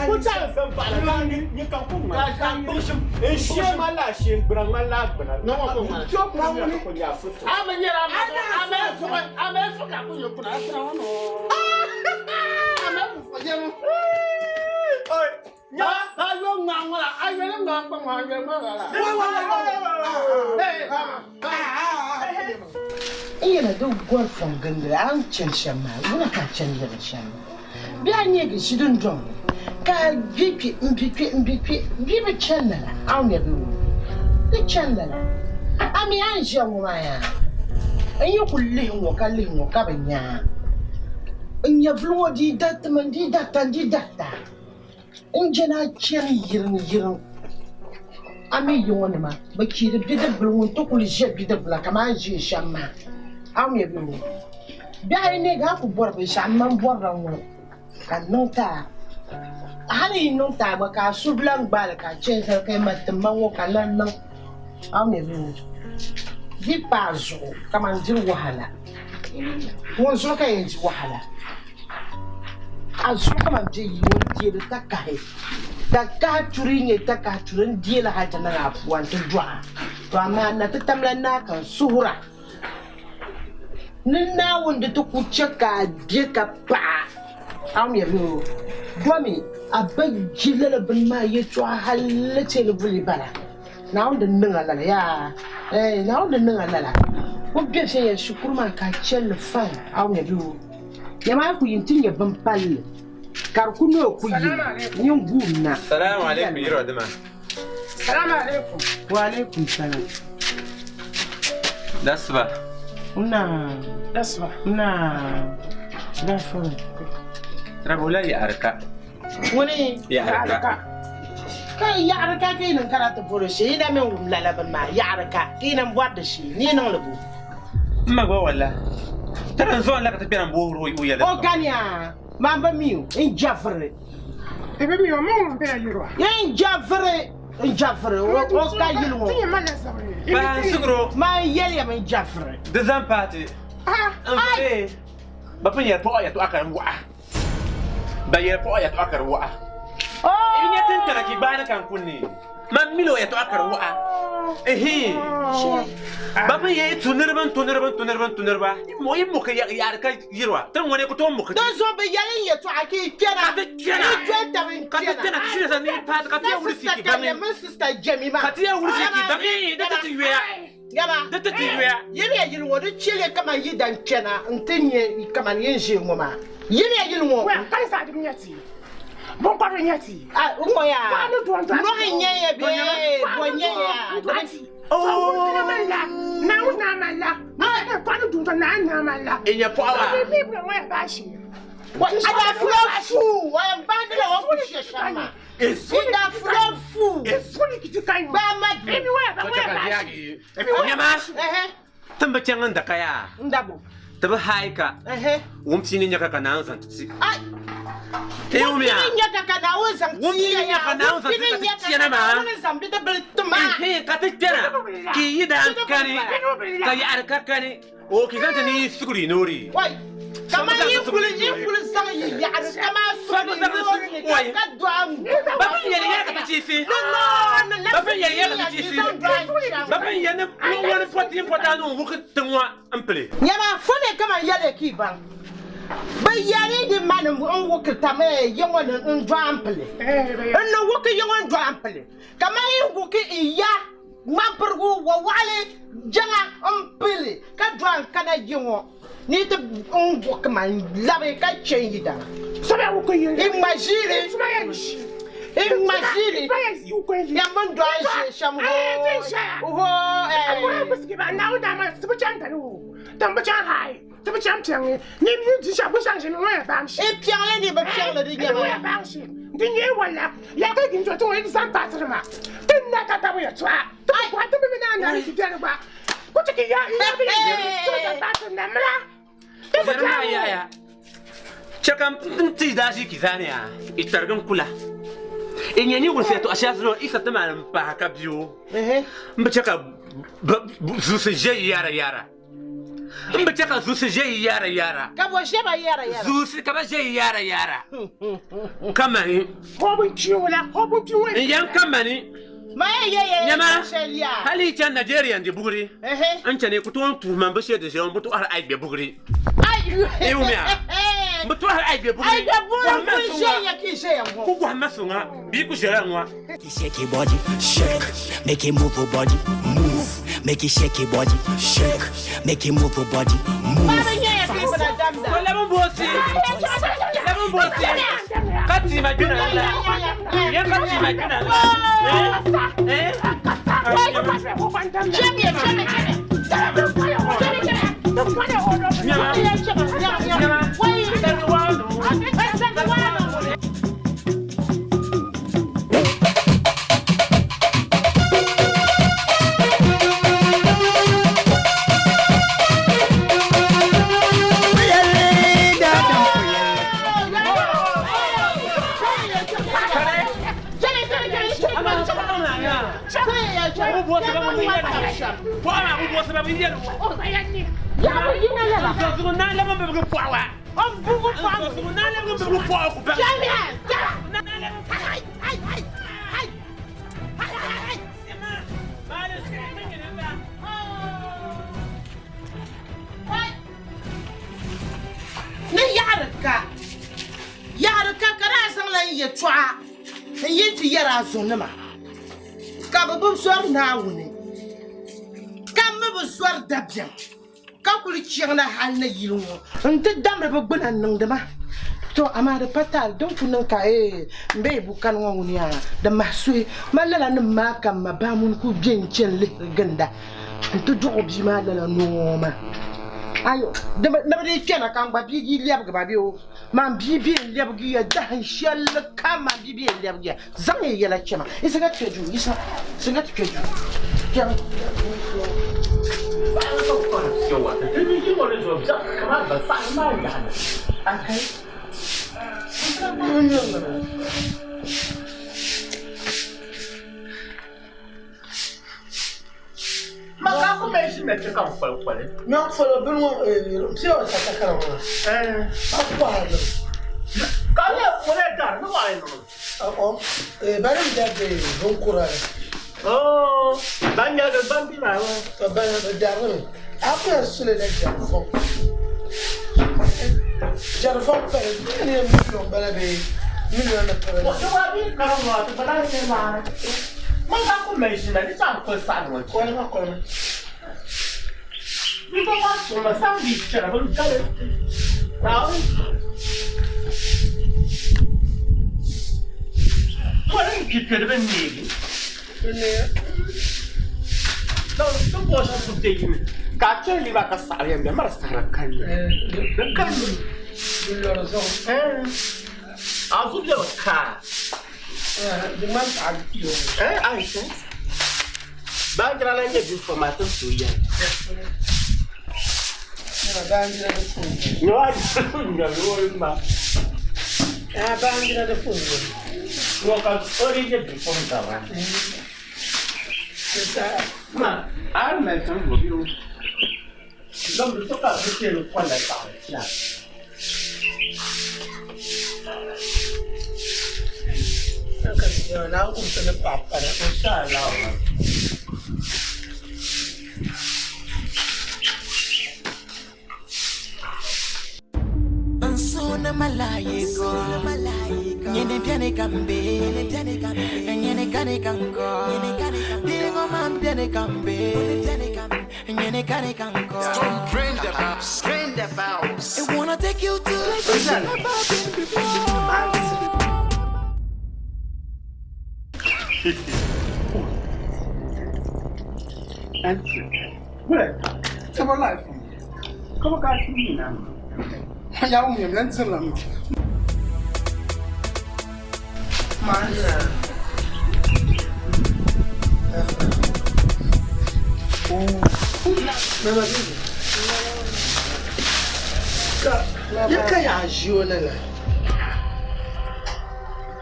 ko taa san baɣala ka ni ni ka ko ŋma ka kpuɣushim n shee ŋma la shee gbuna ŋma la gbuna na ŋɔ ko ŋma to ko ŋma ko nya foto a ma nyɛla a ma fuka a ma fuka ko nyɛ kuna a tira ŋɔ no a ma fuka yɛlo nya ba yo ŋma ŋɔ la a yɛli ŋma kpa ŋɔ a yɛli ŋma la la n yɛla di gɔri fɔŋ gindili a ni chani shɛm maa wula ka a chani yɛli shɛm maa bee a nyɛ ʒi dundɔŋ ni ka a gbi kpe n bi kpe n bi kpe bia bi chani lala a ni nya bɛ wum di chani lala a mi a ni ʒiya ŋɔ maa yaa n yi kuli lihi ŋɔ ka lihi ŋɔ ka bi nya n nyɛvuli ŋɔ dii daritimi n dii darita n dii darita n jɛna a chani yiriŋ yiriŋ a mi yi ŋɔ nima bɛ chiiri bidibila ŋun ti kuli ʒe bidibila kamani a ni ʒiya shɛm maa a ni nya bɛ wum bihi ayi neegi a ku bɔri binshɛɣu m man bɔrila ŋɔ ka n niŋ ti a hali yi niŋ ti a gba ka a su bila n-gbaai li ka a chani zali ka yi mali ti ma ŋɔ ka lan niŋ a ni nya bɛ wum di pa a zuɣu kamani diri wahala ŋun zuɣu ka yɛn di wahala. A zuɣu kaman bɛ yi ŋɔ n-deeri takahi. Takahi churi n-nyɛ takahi churi n-deei li hal ti niŋ a pua nti dɔɣi a. To amaa na ti tamla naa ka n suhir a ni Naawuni di ti ku chɛ ka a be ka paɣ a. A wumya bee o? Domi a ba ji lala bini maa yɛtɔɣa hal ti ni vuli bala. Naawuni di niŋ a lala yaa eh Naawuni di niŋ a lala. Ku be viɛnyɛla shikuru maa ka a chɛli li fine. A wumya bee o? Nyama a ku yi nti nyɛ bin palli ka di ku ni o ku yi nyin guum na. Salamu alaikum yirɔ dima. Salamu alaikum. Wa alaikum salam. Dasiba. Na. Dasiba. Na. Dasiba. Rabola yaɣari ka. Ŋuni? Yaɣari ka. Ka yaɣari ka ka yi niŋ kana ti bɔri shee yi na mi wum lala bini maa yaɣari ka ka yi niŋ bɔri di shee ni yi niŋ li bo. M ma gba wala. Tiri n zuɣu n la ka ti kpɛna m-boori o yɛla. O ganiya maa bi mi o n jɛviri. I bi mi o, min ŋun bela yiri wa. N jɛviri n jɛviri o ka yili ŋɔ. Ti nyɛ ma la zabiri. Paai n sigiro. Maa n yɛliya mi n jɛviri. Di zaŋ paai ti. N vuri ba pun yɛli paɣa yɛltɔɣa ka di waɣa. Ba yɛli paɣa yɛltɔɣa ka di waɣa. I nya tin tana ki gbaani ka n kuni man mili o yɛltɔɣa ka di waɣa. Ehe. Ba pun yɛli tu niriba n tu niriba n tu niriba n tu niriba. Yi muki yaɣari ka yiriwa. Ti ŋuni ku tooi muki ti. Di zuɣu bɛ yɛli n yɛltɔɣa ka yi kpɛna. Ka ti kpɛna. Yi doli taba n Ka ti kpɛna ti shiri ni paati ka ti yɛn wulisi ki baŋi. Mini sista Jɛmi maa. Ka ti yɛn wulisi ki baŋi di ti ti yoya. Yaba. Di ti ti yoya. Yiliya yili ŋɔ di chɛliya kaman yi dan kpɛna nti nya kaman yi ni ʒiya ŋɔ maa. Yiliya yili ŋɔ. Wɛ, ka di zaa dim nya ti. Binkɔbiri nya ti. A ŋɔ yaa. Paɣa ni doo n-dɔɣi ti. Nɔhi n-nyɛ ya bee bɔ n-nyɛ ya. N-dɔɣi ti. Naawuni mali la. Naawuni naa mali la. Paɣa ni doo n-dɔɣi Naawuni naa mali la. I nya pɔɣa maa. Ka mi bi ŋɔ ya bashi. A daa fula fuu. O yɛn baandi la o ni ku ʒe shɛm maa. I daa fula fuu. Gbaai ma duu. Nyama. Ti bi chaŋ n daka yaa. N dabo. Ti bi haai ka. Wumsi ni nyaka ka Naawuni zaŋ ti ti. Wumsi ni nyaka ka Naawuni zaŋ ti Wumsi ni nyaka ka Naawuni zaŋ ti ka ti kpɛna maa. Wumsi ni zaŋ bidibili ti ma. Ka ti kpɛna. Ka yi daan kani. Ka yaɣari ka kani. O ki zaŋ ti ni yi suguri noori. Kaman yi kuli yi kuli zaŋ yi yaɣari kaman suguri noori ni ka ka dɔɣi n Ba pun yɛli yɛli ka ti chiisi. Ba pun yɛli yɛli ka ti chiisi. Ba pun yɛli ni ŋɔni pɔti pɔti a ni wuki tiŋ ŋɔ n pili. Nyama fone kaman yɛli ki baŋ. Bɛ yɛli ni mani n wuki tam yi ŋɔ ni n dɔɣi n pili. N ni wuki yi ŋɔ n dɔɣi n pili. Kaman yi wuki n ya ŋmanpirigu wawaɣili jaŋa n pili ka dɔɣi n kana yi ŋɔ. Ni ti n wuki ma n labi ka chɛ n yidana. I ŋma ʒiiri. I ŋma ʒiiri. Yɛm bin dɔɣi n ʒe shɛm hoo hoo I piɛŋli ni bi piɛŋli di nyɛma. Jeremiah yaya chɛ ka n ti daa ʒi kizaani yaa i tarigi n kula i nyɛ ni wulisi yɛtɔɣa shɛli zuɣu i sa ti maani m pahi ka bia o n bi chɛ ka zuɣusi ʒe yi yaara yaara n bi chɛ ka zuɣusi ʒe yi yaara yaara ka bɔ ʒe ba yaara yaara zuɣusi ka ba ʒe yi yaara yaara kamani n yɛn kamani Nyama, hali yi chani Nigeria n-di buguri, n chani ku tooi tuhi ma m-bi shee di ʒiɛm, m-bi tɔhiri a yi gbe buguri. Yi wumya? M-bi tɔhiri a yi gbe buguri. Ku gɔhi ma suŋa, bɛ yi ku ʒiɛla ŋɔ. Shake your body, shake, make it move your body, move, make it shake your body, shake, make it move your body, move. Ko labi boosi, labi boosi, ka tii ma gbina la, yɛn ka tii ma gbina la, eh, eh. O bugu pɔɣu. Naa lɛbigi bugu pɔɣu ku baŋ. Chɛliya, chɛliya. Hai, hai, hai, hai, hai, hai, hai. Ni yaɣiri ka, yaɣiri ka ka daa zaŋla n yɛtɔɣa n yi ti yɛri a zonima ka bɛ bi zɔri Naawuni ka mi bi zɔri dabiɛm ka kuli chaŋ na hal ni yili ŋɔ nti damdi bɛ gbuna n-niŋdi ma. To, amaa di pa taali din ku niŋ ka eei m be yi bu kani ŋɔ ŋuni yaa di mahi suhi ma lala nim maa ka m ma Baamuni kuli be n-chani lihiri ginda nti dɔɣi o bia maa lala noo maa. Ayo, di bi ni bi dii kpɛna ka n gba bia dii lɛbigi ba bee o man bia be n-lɛbigi ya dahin shɛli kam man bia be n-lɛbigi ya. Zaŋ ya yɛla kpɛma. Yi siga ti kpe duu, yi siga ti kpe duu. Kpɛm. Nsuna malaika, nyene piane kambe, nyene kane kanko, dingo man piane kambe, nyene kane kanko. Bring the house, bring the house. I wanna take you to places you've never been before.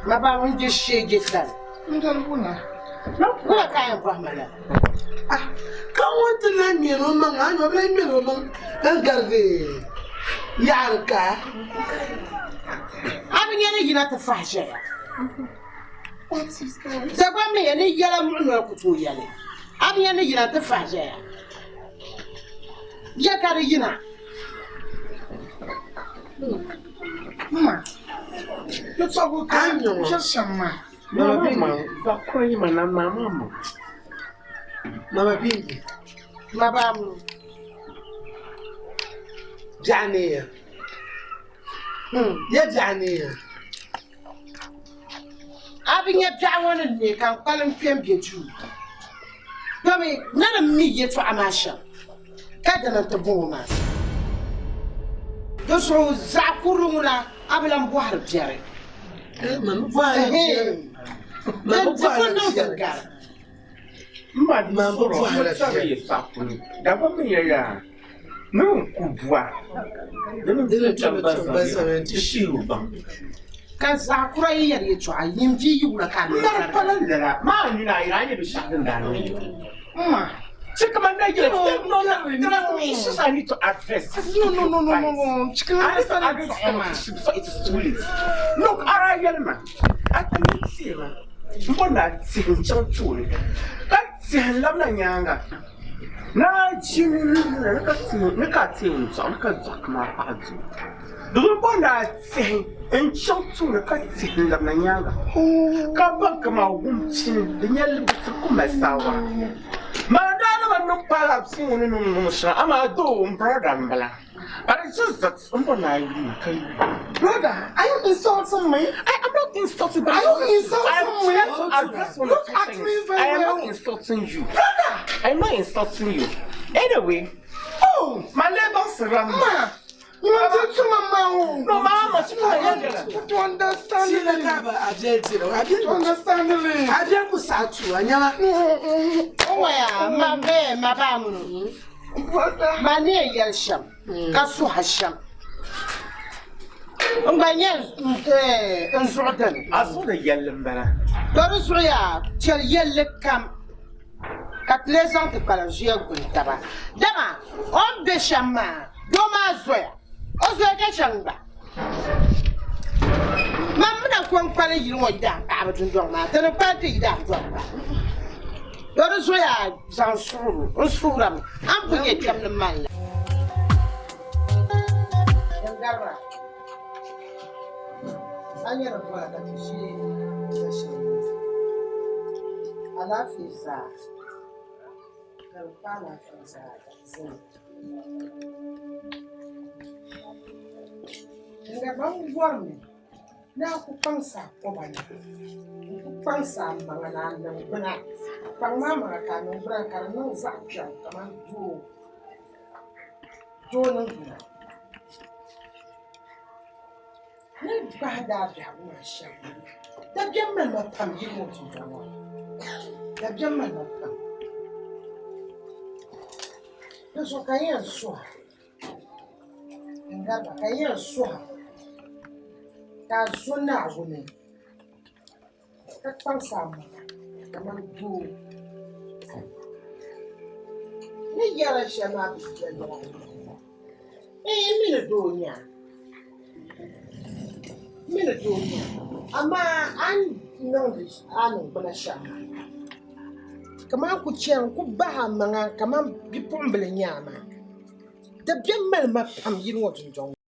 Ma ba ŋun je shee je tali. Wula ka a yɛn bɔhi ma lala? Ka ŋun ti lahi ŋmɛri o maŋa, a ni o bi lahi ŋmɛri o maŋ n garigi yaɣiri ka. A bi nya ni yina ti fahi ʒɛya. Dagbaŋ mi ya ni yɛla muɣi noli ku tooi yɛli. A bi nya ni yina ti fahi ʒɛya. Ya ka di yina. Mama Bingi. Ma ba mu. Biɛɣu neeya. Ya biɛɣu neeya. A bi nya biɛɣu ŋɔ ni neei ka n kpalim kpe m-be duu. Domi nanim mi yɛtɔɣa maa shɛm ka dina nti bɔŋɔ maa. Di zuɣu zaɣ kurili ŋuna a bi lan bɔhiri biɛri. Din di ku niŋ din gari. Ka zaɣ kura yi yɛri yɛtɔɣa, nyin bia yi wula ka a mi gari. Ma. Chika man na yɛlɛ. No, no, there are some issues I need to address. No, no, no, no, no, no. Chika, I need to understand address some of the issues before it is too late. Look, ara yɛlɛ ma. A ti ni tiɛ ma. N bɔ na tihi n chaŋ tooni. Ka tihi n labina nyaanga. Na ʒi ni ka tihi ni ka tihi n dɔɣi ni ka dɔɣi kaman paɣa doo. Di zuɣu n bɔ na tihi n chaŋ tooni ka tihi n labina nyaanga. Ka baŋ kaman wum pini di nyɛla libisi ku mali saawara. Maa daa na bi niŋ paala bia ŋɔ ni niŋ niŋ shɛŋa amaa doo n brother n bala. But it's just that n bɔ na yuli ka yuli. Brother, are you insulting me? I am not insulting but Are you insulting I am me? trying to address one Look of two at things. me very I am well. not insulting you. Brother! I am not insulting you. Anyway, Oh! my labor surround Ma! You want to to mama? No, mama, she can't hear You to understand Sila me. ka ba abiyɛ dira You to understand me. abiyɛ ku saa tu a nyɛla. Oya, ma bɛ ma ba munu. Brother. Ma ne yɛli shɛm ka suha shɛm. N gba nyɛ n zuɣu dini. A so di yɛlli n bala. To di zuɣu yaa chɛli yɛlli kam ka ti lee zaŋ ti kpalim ʒiya guli taba. Dama o ni be shɛm maa doo maa zoya o zoya ka chaŋ gba. Man mi na ko n-kpali yili ŋɔ yidaan paɣaba dundɔŋ maa ti ni kpali ti yidaan dɔbba. To di zuɣu yaa zaŋ suhuru n suhurami a ni pun nyɛ kpɛm ni mali la. Din gariba, a nyɛ di bɔla ka ti ʒi luɣ shɛli ŋɔ. Alaafee zaa, ka di kpa alaafee zaa ka ti zani. Din gariba n bɔrimi ni a ku kpaŋsi a kɔba ni n-ku kpaŋsi a maŋa ni a niŋgbuna. Kpaŋ maa maŋa ka a niŋgbuna ka di niŋ zaɣ kpiɔŋ kaman doo doo niŋgbuna. Ni gbahi daa biɛhigu maa shɛm, dabiɛm mali ma pam yili ŋɔ dundɔŋ ŋɔ ni. Dabiɛm mali ma pam. Di zuɣu ka n yɛn suha, n gariba ka n yɛn suha ka a zo Naawuni ka kpaŋsi a maŋa kaman doo. Ni yɛra shɛli maa bi viɛla. Ee, m mi ni doo n-nyɛ a. M mi ni doo n-nyɛ a. Amaa a ni niŋdi a niŋgbuna shɛm maa, kaman a ku chani n-ku bahi amaŋa kaman bipuɣimbila n-nyɛ a maa. Dabiɛm mali ma pam yili ŋɔ dundɔŋ ni.